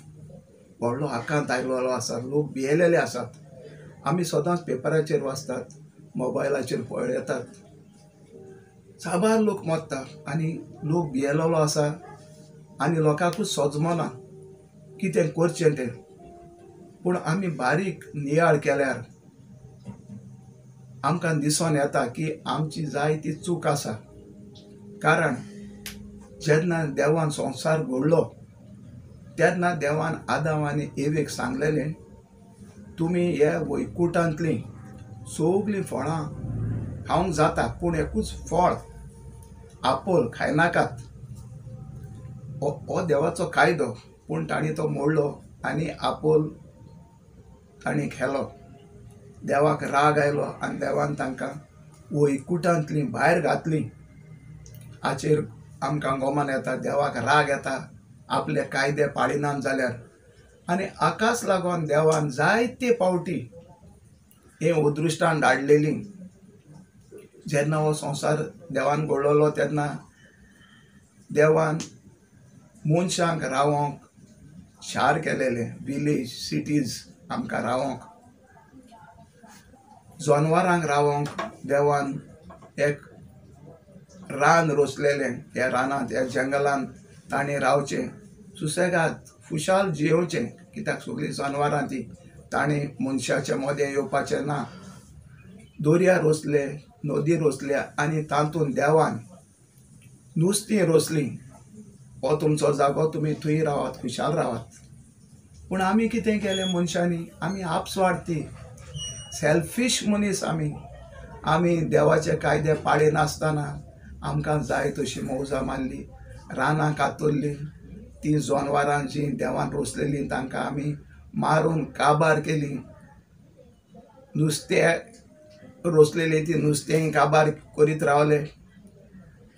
व्हडलो आकांत आयलेलो आसा. लोक भियेलेले आसात. आमी सदांच पेपराचेर वाचतात, मोबायलाचेर पळयतात, साबार लोक मरता आनी लोक भियेलेलो आसा आनी लोकांकूच सोजमना कितें करचें तें. पूण आमी बारीक नियाळ केल्यार आमकां दिसून येता की आमची जायती चूक आसा. कारण जेन्ना देवान संवसार घडलो तेन्ना देवान आदाम आनी एवेक सांगलेलें, तुमी ह्या वैकुटांतलीं सगलीं फळां खावंक जाता, पूण एकूच फळ आपोल खायनाकात. हो देवाचो कायदो. पूण तांणी तो मोडलो आनी आपोल तांणी खेलो. देवाक राग आयलो आनी देवान तांकां वैकुटांतलीं भायर घातलीं. हाचेर आमकां गोमान येता, देवाक राग येता आपले कायदे पाळिनात जाल्यार. आनी आकाश लागून देवान जायते फावटी हें अदृश्टान धाडलेलीं. जेन्ना हो संवसार देवान घडयलो तेन्ना देवान मनशांक रावोंक शार केलेलें, विलेज सिटीज आमकां रावोंक, जनवरांक रावोंक देवान एक रान रोसलेलें. ह्या रानांत, ह्या जंगलांत तांणी रावचें, सुसेगाद खुशाल जियेवचें. कित्याक सगळीं जनवरां ती तांणी मनशाच्या मदें येवपाचें ना. दर्या रोसले, नदी रोसल्या आनी तातूंत देवान नुस्तीं रोसलीं. हो तुमचो जागो, तुमी थंय रावात, खुशाल रावात. पूण आमी कितें केलें मनशांनी, आमी आपस्वार्थी, सेल्फीश मनीस आमी. आमी देवाचे कायदे पाळिनासतना आमकां जाय तशी मौजा मारली, रानां कातरलीं, तीं जनवरां जीं देवान रोसलेलीं तांकां आमी मारून काबार केलीं. नुस्तें रोसलेलीं ती नुस्तें काबार करीत रावले.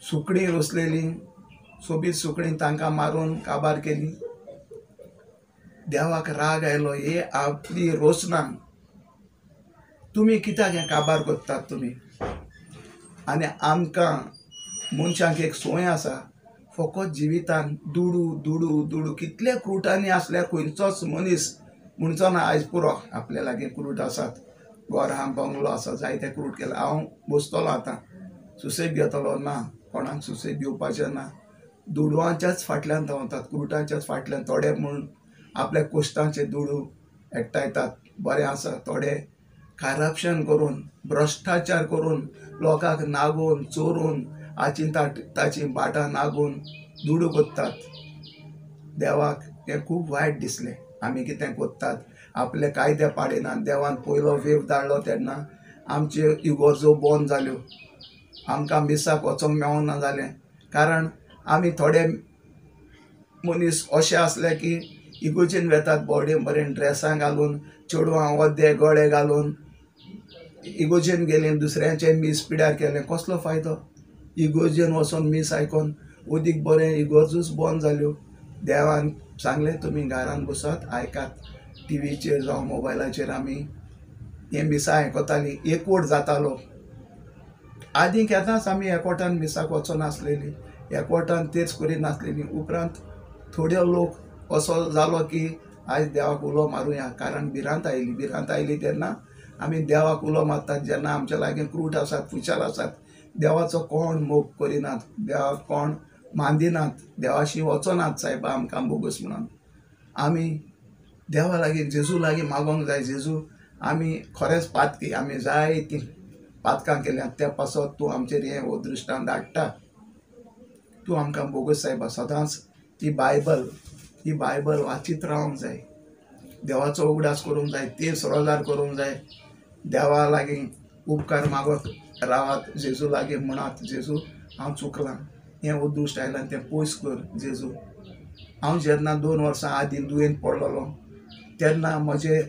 सुकणीं रोसलेलीं, सोबीत सुकणीं तांकां मारून काबार केलीं. देवाक राग आयलो, हे आपली रोसना तुमी कित्याक हें काबार करतात तुमी. आनी आमकां मनशांक एक संवय आसा, फकत जिवितान दुडू दुडू दुडू. कितले क्रुटांनी आसल्यार खंयचोच मनीस म्हणचो ना आयज पुरो आपल्या लागीं क्रूट आसात, घरां बंगलो आसा, जायते क्रूट केला, हांव बसतलो आतां सुसेग घेतलो ना. कोणाक सुसेग घेवपाचें ना. दुडवांच्याच फाटल्यान धांवतात, क्रुटांच्याच फाटल्यान. थोडे म्हूण आपल्या कोश्टांचे दुडू एकठांयतात. बरें आसा, थोडे करप्शन करून, भ्रश्टाचार करून, लोकांक नागोवन चोरून हाची ताची बाटां नागोवन दुडू कोत्तात. देवाक हें खूब वायट दिसलें. आमी कितें कोत्तात, आपले कायदे पाडिनात. देवान पयलो वेव धाडलो तेन्ना आमच्यो इगर्जो बंद जाल्यो, आमकां मिसाक वचोंक मेळना जालें. कारण आमी थोडे मनीस अशे आसले की इगर्जेन वेतात बॉडी बरें ड्रेसां घालून, चेडवां ओद्दे गळे घालून इगर्जेन गेलीं, दुसऱ्यांचें मीस पिड्यार केलें. कसलो फायदो? इगर्जेन वचोन मीस आयकोन उदीक बरें इगर्जूच बंद जाल्यो. देवान सांगलें तुमी घरान बसात, आयकात. टिवीचेर जावं मोबायलाचेर आमी हें मिसां आयकतालीं, एकवट जातालो. आदीं केन्नाच आमी एकवटान मिसाक वचनासलेलीं, एकवटान तेच करिनासलेलीं. उपरांत थोडे लोक असो जालो की आयज देवाक उलो मारुया, कारण भिरांत आयली. भिरांत आयली तेन्ना आमी देवाक उलो मारतात. जेन्ना आमच्या लागीं क्रूट आसात, फुशाल आसात, देवाचो कोण मोग करिनात, देवाक कोण मांदिनात, देवाशी वचनात सायबा आमकां बोगस म्हणून. आमी देवा लागीं, जेजू लागीं मागोंक जाय. जेजू आमी खरेंच पातकी, आमी जायतीं पातकां केल्यात, त्या पासत तूं आमचेर हें अदृश्टान धाडटा. तूं आमकां बोगस सायबा. सदांच ती बायबल, ही बायबल वाचीत रावंक जाय, देवाचो उगडास करूंक जाय, तेच रोजार करूंक जाय. देवा लागीं उपकार मागत रावात, जेजू लागीं म्हणात, जेजू हांव चुकलां, हें अदृश्ट आयलां तें पयस कर जेजू. हांव जेन्ना 2 वर्सां आदीं दुयेंत पडलेलो तेन्ना म्हजे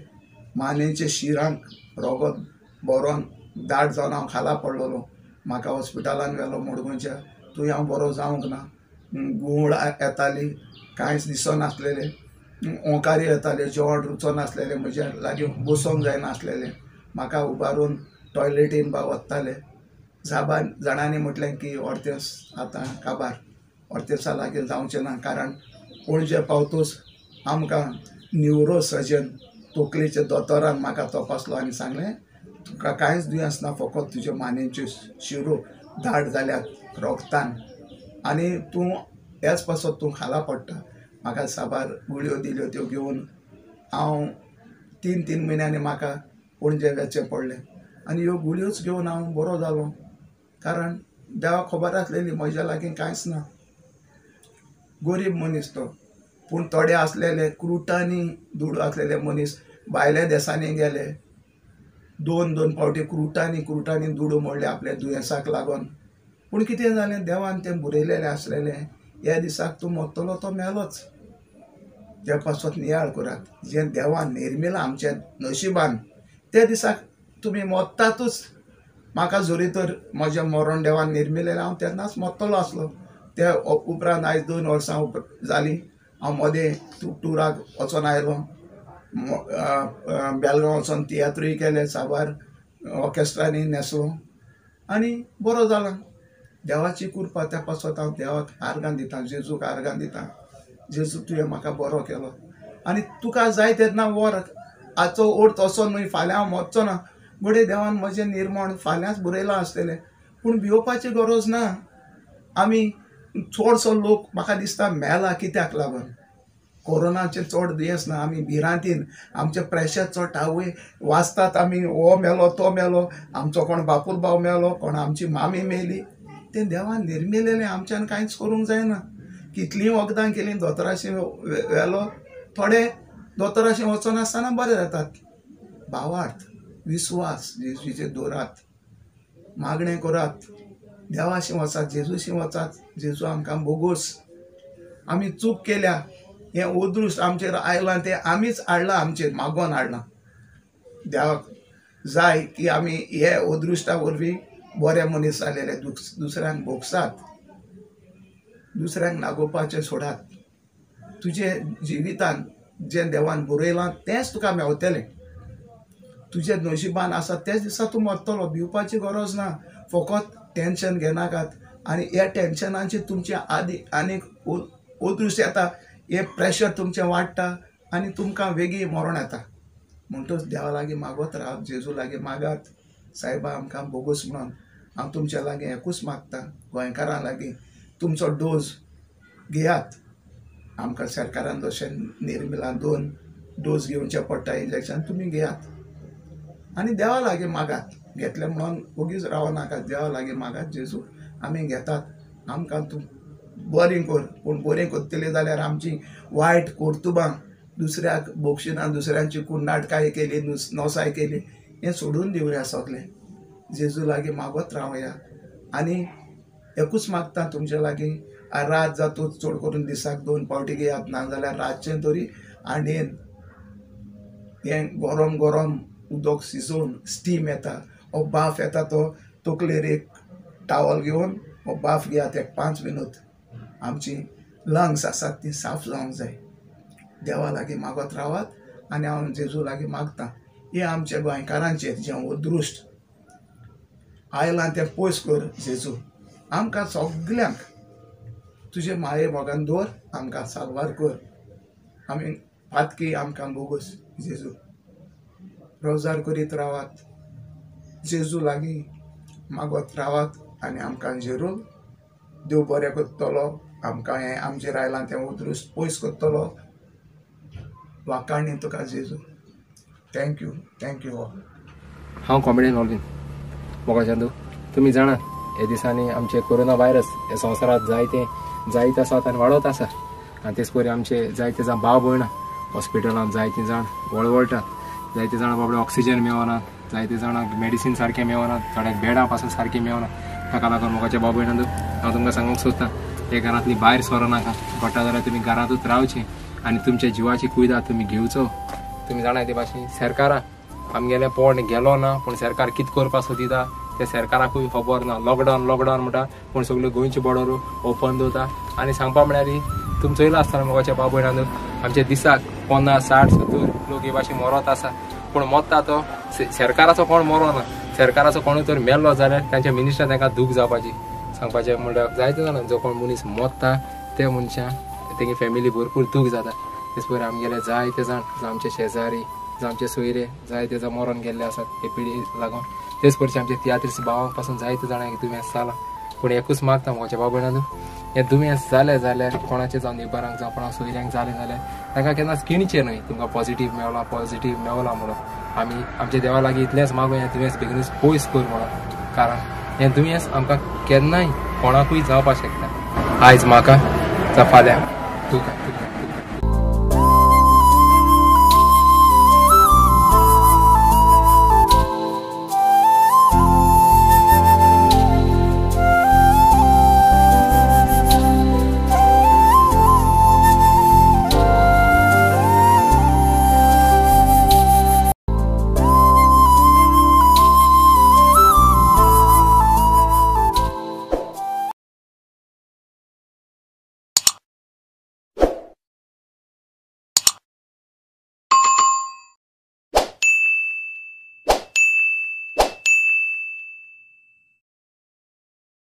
मानेचे शिरांक रोगत भरोन दाट जावन हांव खाला पडलेलो. म्हाका हॉस्पिटलान व्हेलो मडगांवच्या, थंय हांव बरो जावंक ना. घुंवळ येताली, कांयच दिसनासलेलें, ओंकारी येताले, जेवण रुचनासलेलें, म्हज्या लागीं बसोंक जायनासलेलें. म्हाका उबारून टॉयलेटीन बा वताले. साबार जाणांनी म्हटलें की ऑर्तेस आतां काबार, ऑर्तेसा लागीं जावचें ना. कारण पणजे पावतूच आमकां न्युरो सर्जन तकलेच्या दोतोरान म्हाका तपासलो आनी सांगलें तुका कांयच दुयेंस ना, फकत तुज्या मानेच्यो शिरो दाट जाल्यात रोगतान आनी तूं ह्याच पासत तूं खाला पडटा. म्हाका साबार गुळयो दिल्यो, त्यो घेवन हांव 3-3 म्हयन्यांनी म्हाका पणजे वेचें पडलें आनी ह्यो गुळयोच घेवन हांव बरो जालो. कारण देवाक खबर आसलेली म्हज्या लागीं कांयच ना. गरीब मनीस तो, पूण थोडे आसलेले क्रुटांनी दुडू आसलेले मनीस भायल्या देसांनी गेले, 2-2 फावटी क्रुटांनी क्रुटांनी दुडू मोडले आपल्या दुयेंसाक लागून. पूण कितें जालें, देवान तें बरयलेलें आसलेलें ह्या दिसाक तूं मरतलो तो मेलोच. त्या पासत नियाळ करात, जें देवान निर्मिलां आमच्या नशिबान त्या दिसाक तुमी मरतातूच. म्हाका जरी तर म्हजें मरण देवान निर्मिलेलें, हांव तेन्नाच मरतलो आसलो. त्या उपरांत आयज 2 वर्सां जालीं हांव मदें टुराक वचोन आयलो, बेलगांव वचोन तियात्रूय केले, साबार ऑर्केस्ट्रांनी न्हेसलो आनी बरो जाला. देवाची कृपा. त्या पासत हांव देवाक आर्गां दितां, जेजूक आर्गां दितां. जेजू तुवें म्हाका बरो केलो आनी तुका जाय तेन्ना व्हर. हाचो अर्थ असो न्हय फाल्यां हांव मरचो ना, घडये देवान म्हजें निर्मण फाल्यांच बरयलां आसतलें. पूण भिवपाची गरज ना. आमी चडसो लोक म्हाका दिसता मेला कित्याक लागून, कोरोनाचें चड दुयेंस ना. आमी भिरांतीन आमचें प्रेशर चड आवय वाचतात आमी, हो मेलो तो मेलो, आमचो कोण बापूल भाव मेलो, कोण आमची मामी मेली. तें देवान निर्मिलेलें, आमच्यान कांयच करूंक जायना. कितलीं वखदां केलीं, दोतोराशी व्हेलो, थोडे दोतोराशी वचनासतना बरें जातात. भावार्थ, विस्वास जेजूचेर दवरात, मागणें करात, देवाशी वचात, जेजूशी वचात. जेजू आमकां बोगोस. आमी चूक केल्या, हें अदृश्ट आमचेर आयलां तें आमीच हाडलां, आमचेर मागोन हाडलां. देवाक जाय की आमी हे अदृश्टा वरवीं बरे मनीस जालेले दुसऱ्यांक भोगसात, दुसऱ्यांक नागोवपाचें सोडात. तुजे जिवितान जें देवान बरयलां तेंच तुका मेवतलें. तुजे नशिबान आसा त्याच दिसा तूं मरतलो, भिवपाची गरज ना. फकत टेंशन घेनाकात आनी ह्या टेंशनाची तुमचे आदी आनीक अदृश्ट येता, हें प्रेशर तुमचें वाडटा आनी तुमकां वेगीं मरण येता. म्हणटच देवा लागीं मागत रावात, जेजू लागीं मागात, सायबा आमकां बोगोस म्हणून. हांव तुमच्या लागीं एकूच मागता, गोंयकारां लागीं तुमचो डोज घेयात. आमकां सरकारान जशें निर्मिलां 2 डोस घेवचे पडटा इंजेक्शन, तुमी घेयात आनी देवा लागीं मागात. घेतलें म्हणून ओगीच रावनाकात, देवा लागीं मागात, जेजू आमी घेतात, आमकां तूं बरें कर. पूण बरें करतली जाल्यार आमची वायट कर्तुबां, दुसऱ्याक बोक्षिना, दुसऱ्यांची कुंडाटकाय केली, नोसाय केली, हें सोडून दिवया सगळें. जेजू लागीं मागत रावया. आनी एकूच मागता तुमचे लागीं, रात जातूच चड करून दिसाक 2 फावटी घेयात, ना जाल्यार रातचें तरी हांडयेन हें गरम गरम उदक शिजोवन स्टीम येता, हो बाफ येता, तो तकलेर एक टावल घेवन हो बाफ घेयात एक 5 मिनट. आमची लंग्स आसात ती साफ जावंक जाय. देवा लागीं मागत रावात आनी हांव जेजू लागीं मागतां हें आमच्या गोंयकारांचेर जें अदृश्ट आयलां तें पयस कर जेजू. आमकां सगल्यांक तुजे माये मोगान दवर, आमकां साल्वार कर, आमी पातकी आमकां बोगस जेजू. रोजार करीत रावात, जेजू लागीं मागत रावात आनी आमकां जेरूल देव बरें करतलो. आमकां हें आमचेर आयलां तें अदृश्ट पयस करतलो. वाकाणी तुका जेजू. Thank you, thank you all. हांव कॉमेडियन ऑलवीन मोगाचांदू. तुमी जाणा हे दिसांनी आमचे कोरोना व्हायरस हे संवसारांत जायते जायत आसात आनी वाडत आसा. आनी तेच परी आमचे जायते जाण भाव भयणां हॉस्पिटलांत जायतीं जाण वळवळटात, जायते जाणां बाबडे ऑक्सिजन मेळना, जायते जाणांक मेडिसीन सारकें मेळना, थोड्यांक बेडां पासून सारकीं मेळना. ताका लागून मोगाच्या भाव भयणांनो हांव तुमकां सांगूंक सोदतां, हे घरांतली भायर सरनाका, घडटा जाल्यार तुमी घरांतूच रावचें आनी तुमच्या जिवाची कुयदाद तुमी घेवचो. तुमी जाणा ते भाशेन सरकारान आमगेलें पोट गेलो ना, पूण सरकार कितें करपाक सोदिता तें सरकाराकूय खबर ना. लॉकडावन लॉकडावन म्हणटा, पूण सगल्यो गोंयच्यो बॉर्डर ओपन दवरता. आनी सांगपा म्हळ्यार तुमी चोयलां आसतना मोगाच्या भाव भयणांनो, आमच्या दिसाक 50, 60, 70 लोक हे भाशेन मरत आसा. पूण मरता तो सरकाराचो कोण मरोना, सरकाराचो कोणूय तर मेल्लो जाल्यार तांच्या मिनिस्टर तांकां दूख जावपाची. सांगपाचें म्हणल्यार जायते जाणां जो कोण मनीस मरता ते मनशां तेगे फॅमिली भरपूर दूख जाता. तेच परी आमगेले जायते जाण, आमचे शेजारी, आमचे सोयरे जायते जाण मरोन गेल्ले आसात हे पिढी लागून. तेच परचे आमचे तियात्रीस भावांक पासून जायते जाणांक दुयेंस जालां. पूण एकूच मागता म्हज्या भाव भयणांनो, हें दुयेंस जालें जाल्यार कोणाचें जावं नेबरांक जावं कोणा सोयऱ्यांक जालें जाल्यार तांकां केन्नाच किणचें न्हय तुमकां पॉझिटीव मेवला पॉझिटीव मेवला म्हणून. आमी आमच्या देवा लागीं इतलेंच मागूया हें दुयेंस बेगीनूच पयस कर म्हणून, कारण हें दुयेंस आमकां केन्नाय कोणाकूय जावपाक शकता. आयज म्हाका जावं फाल्यां तुका.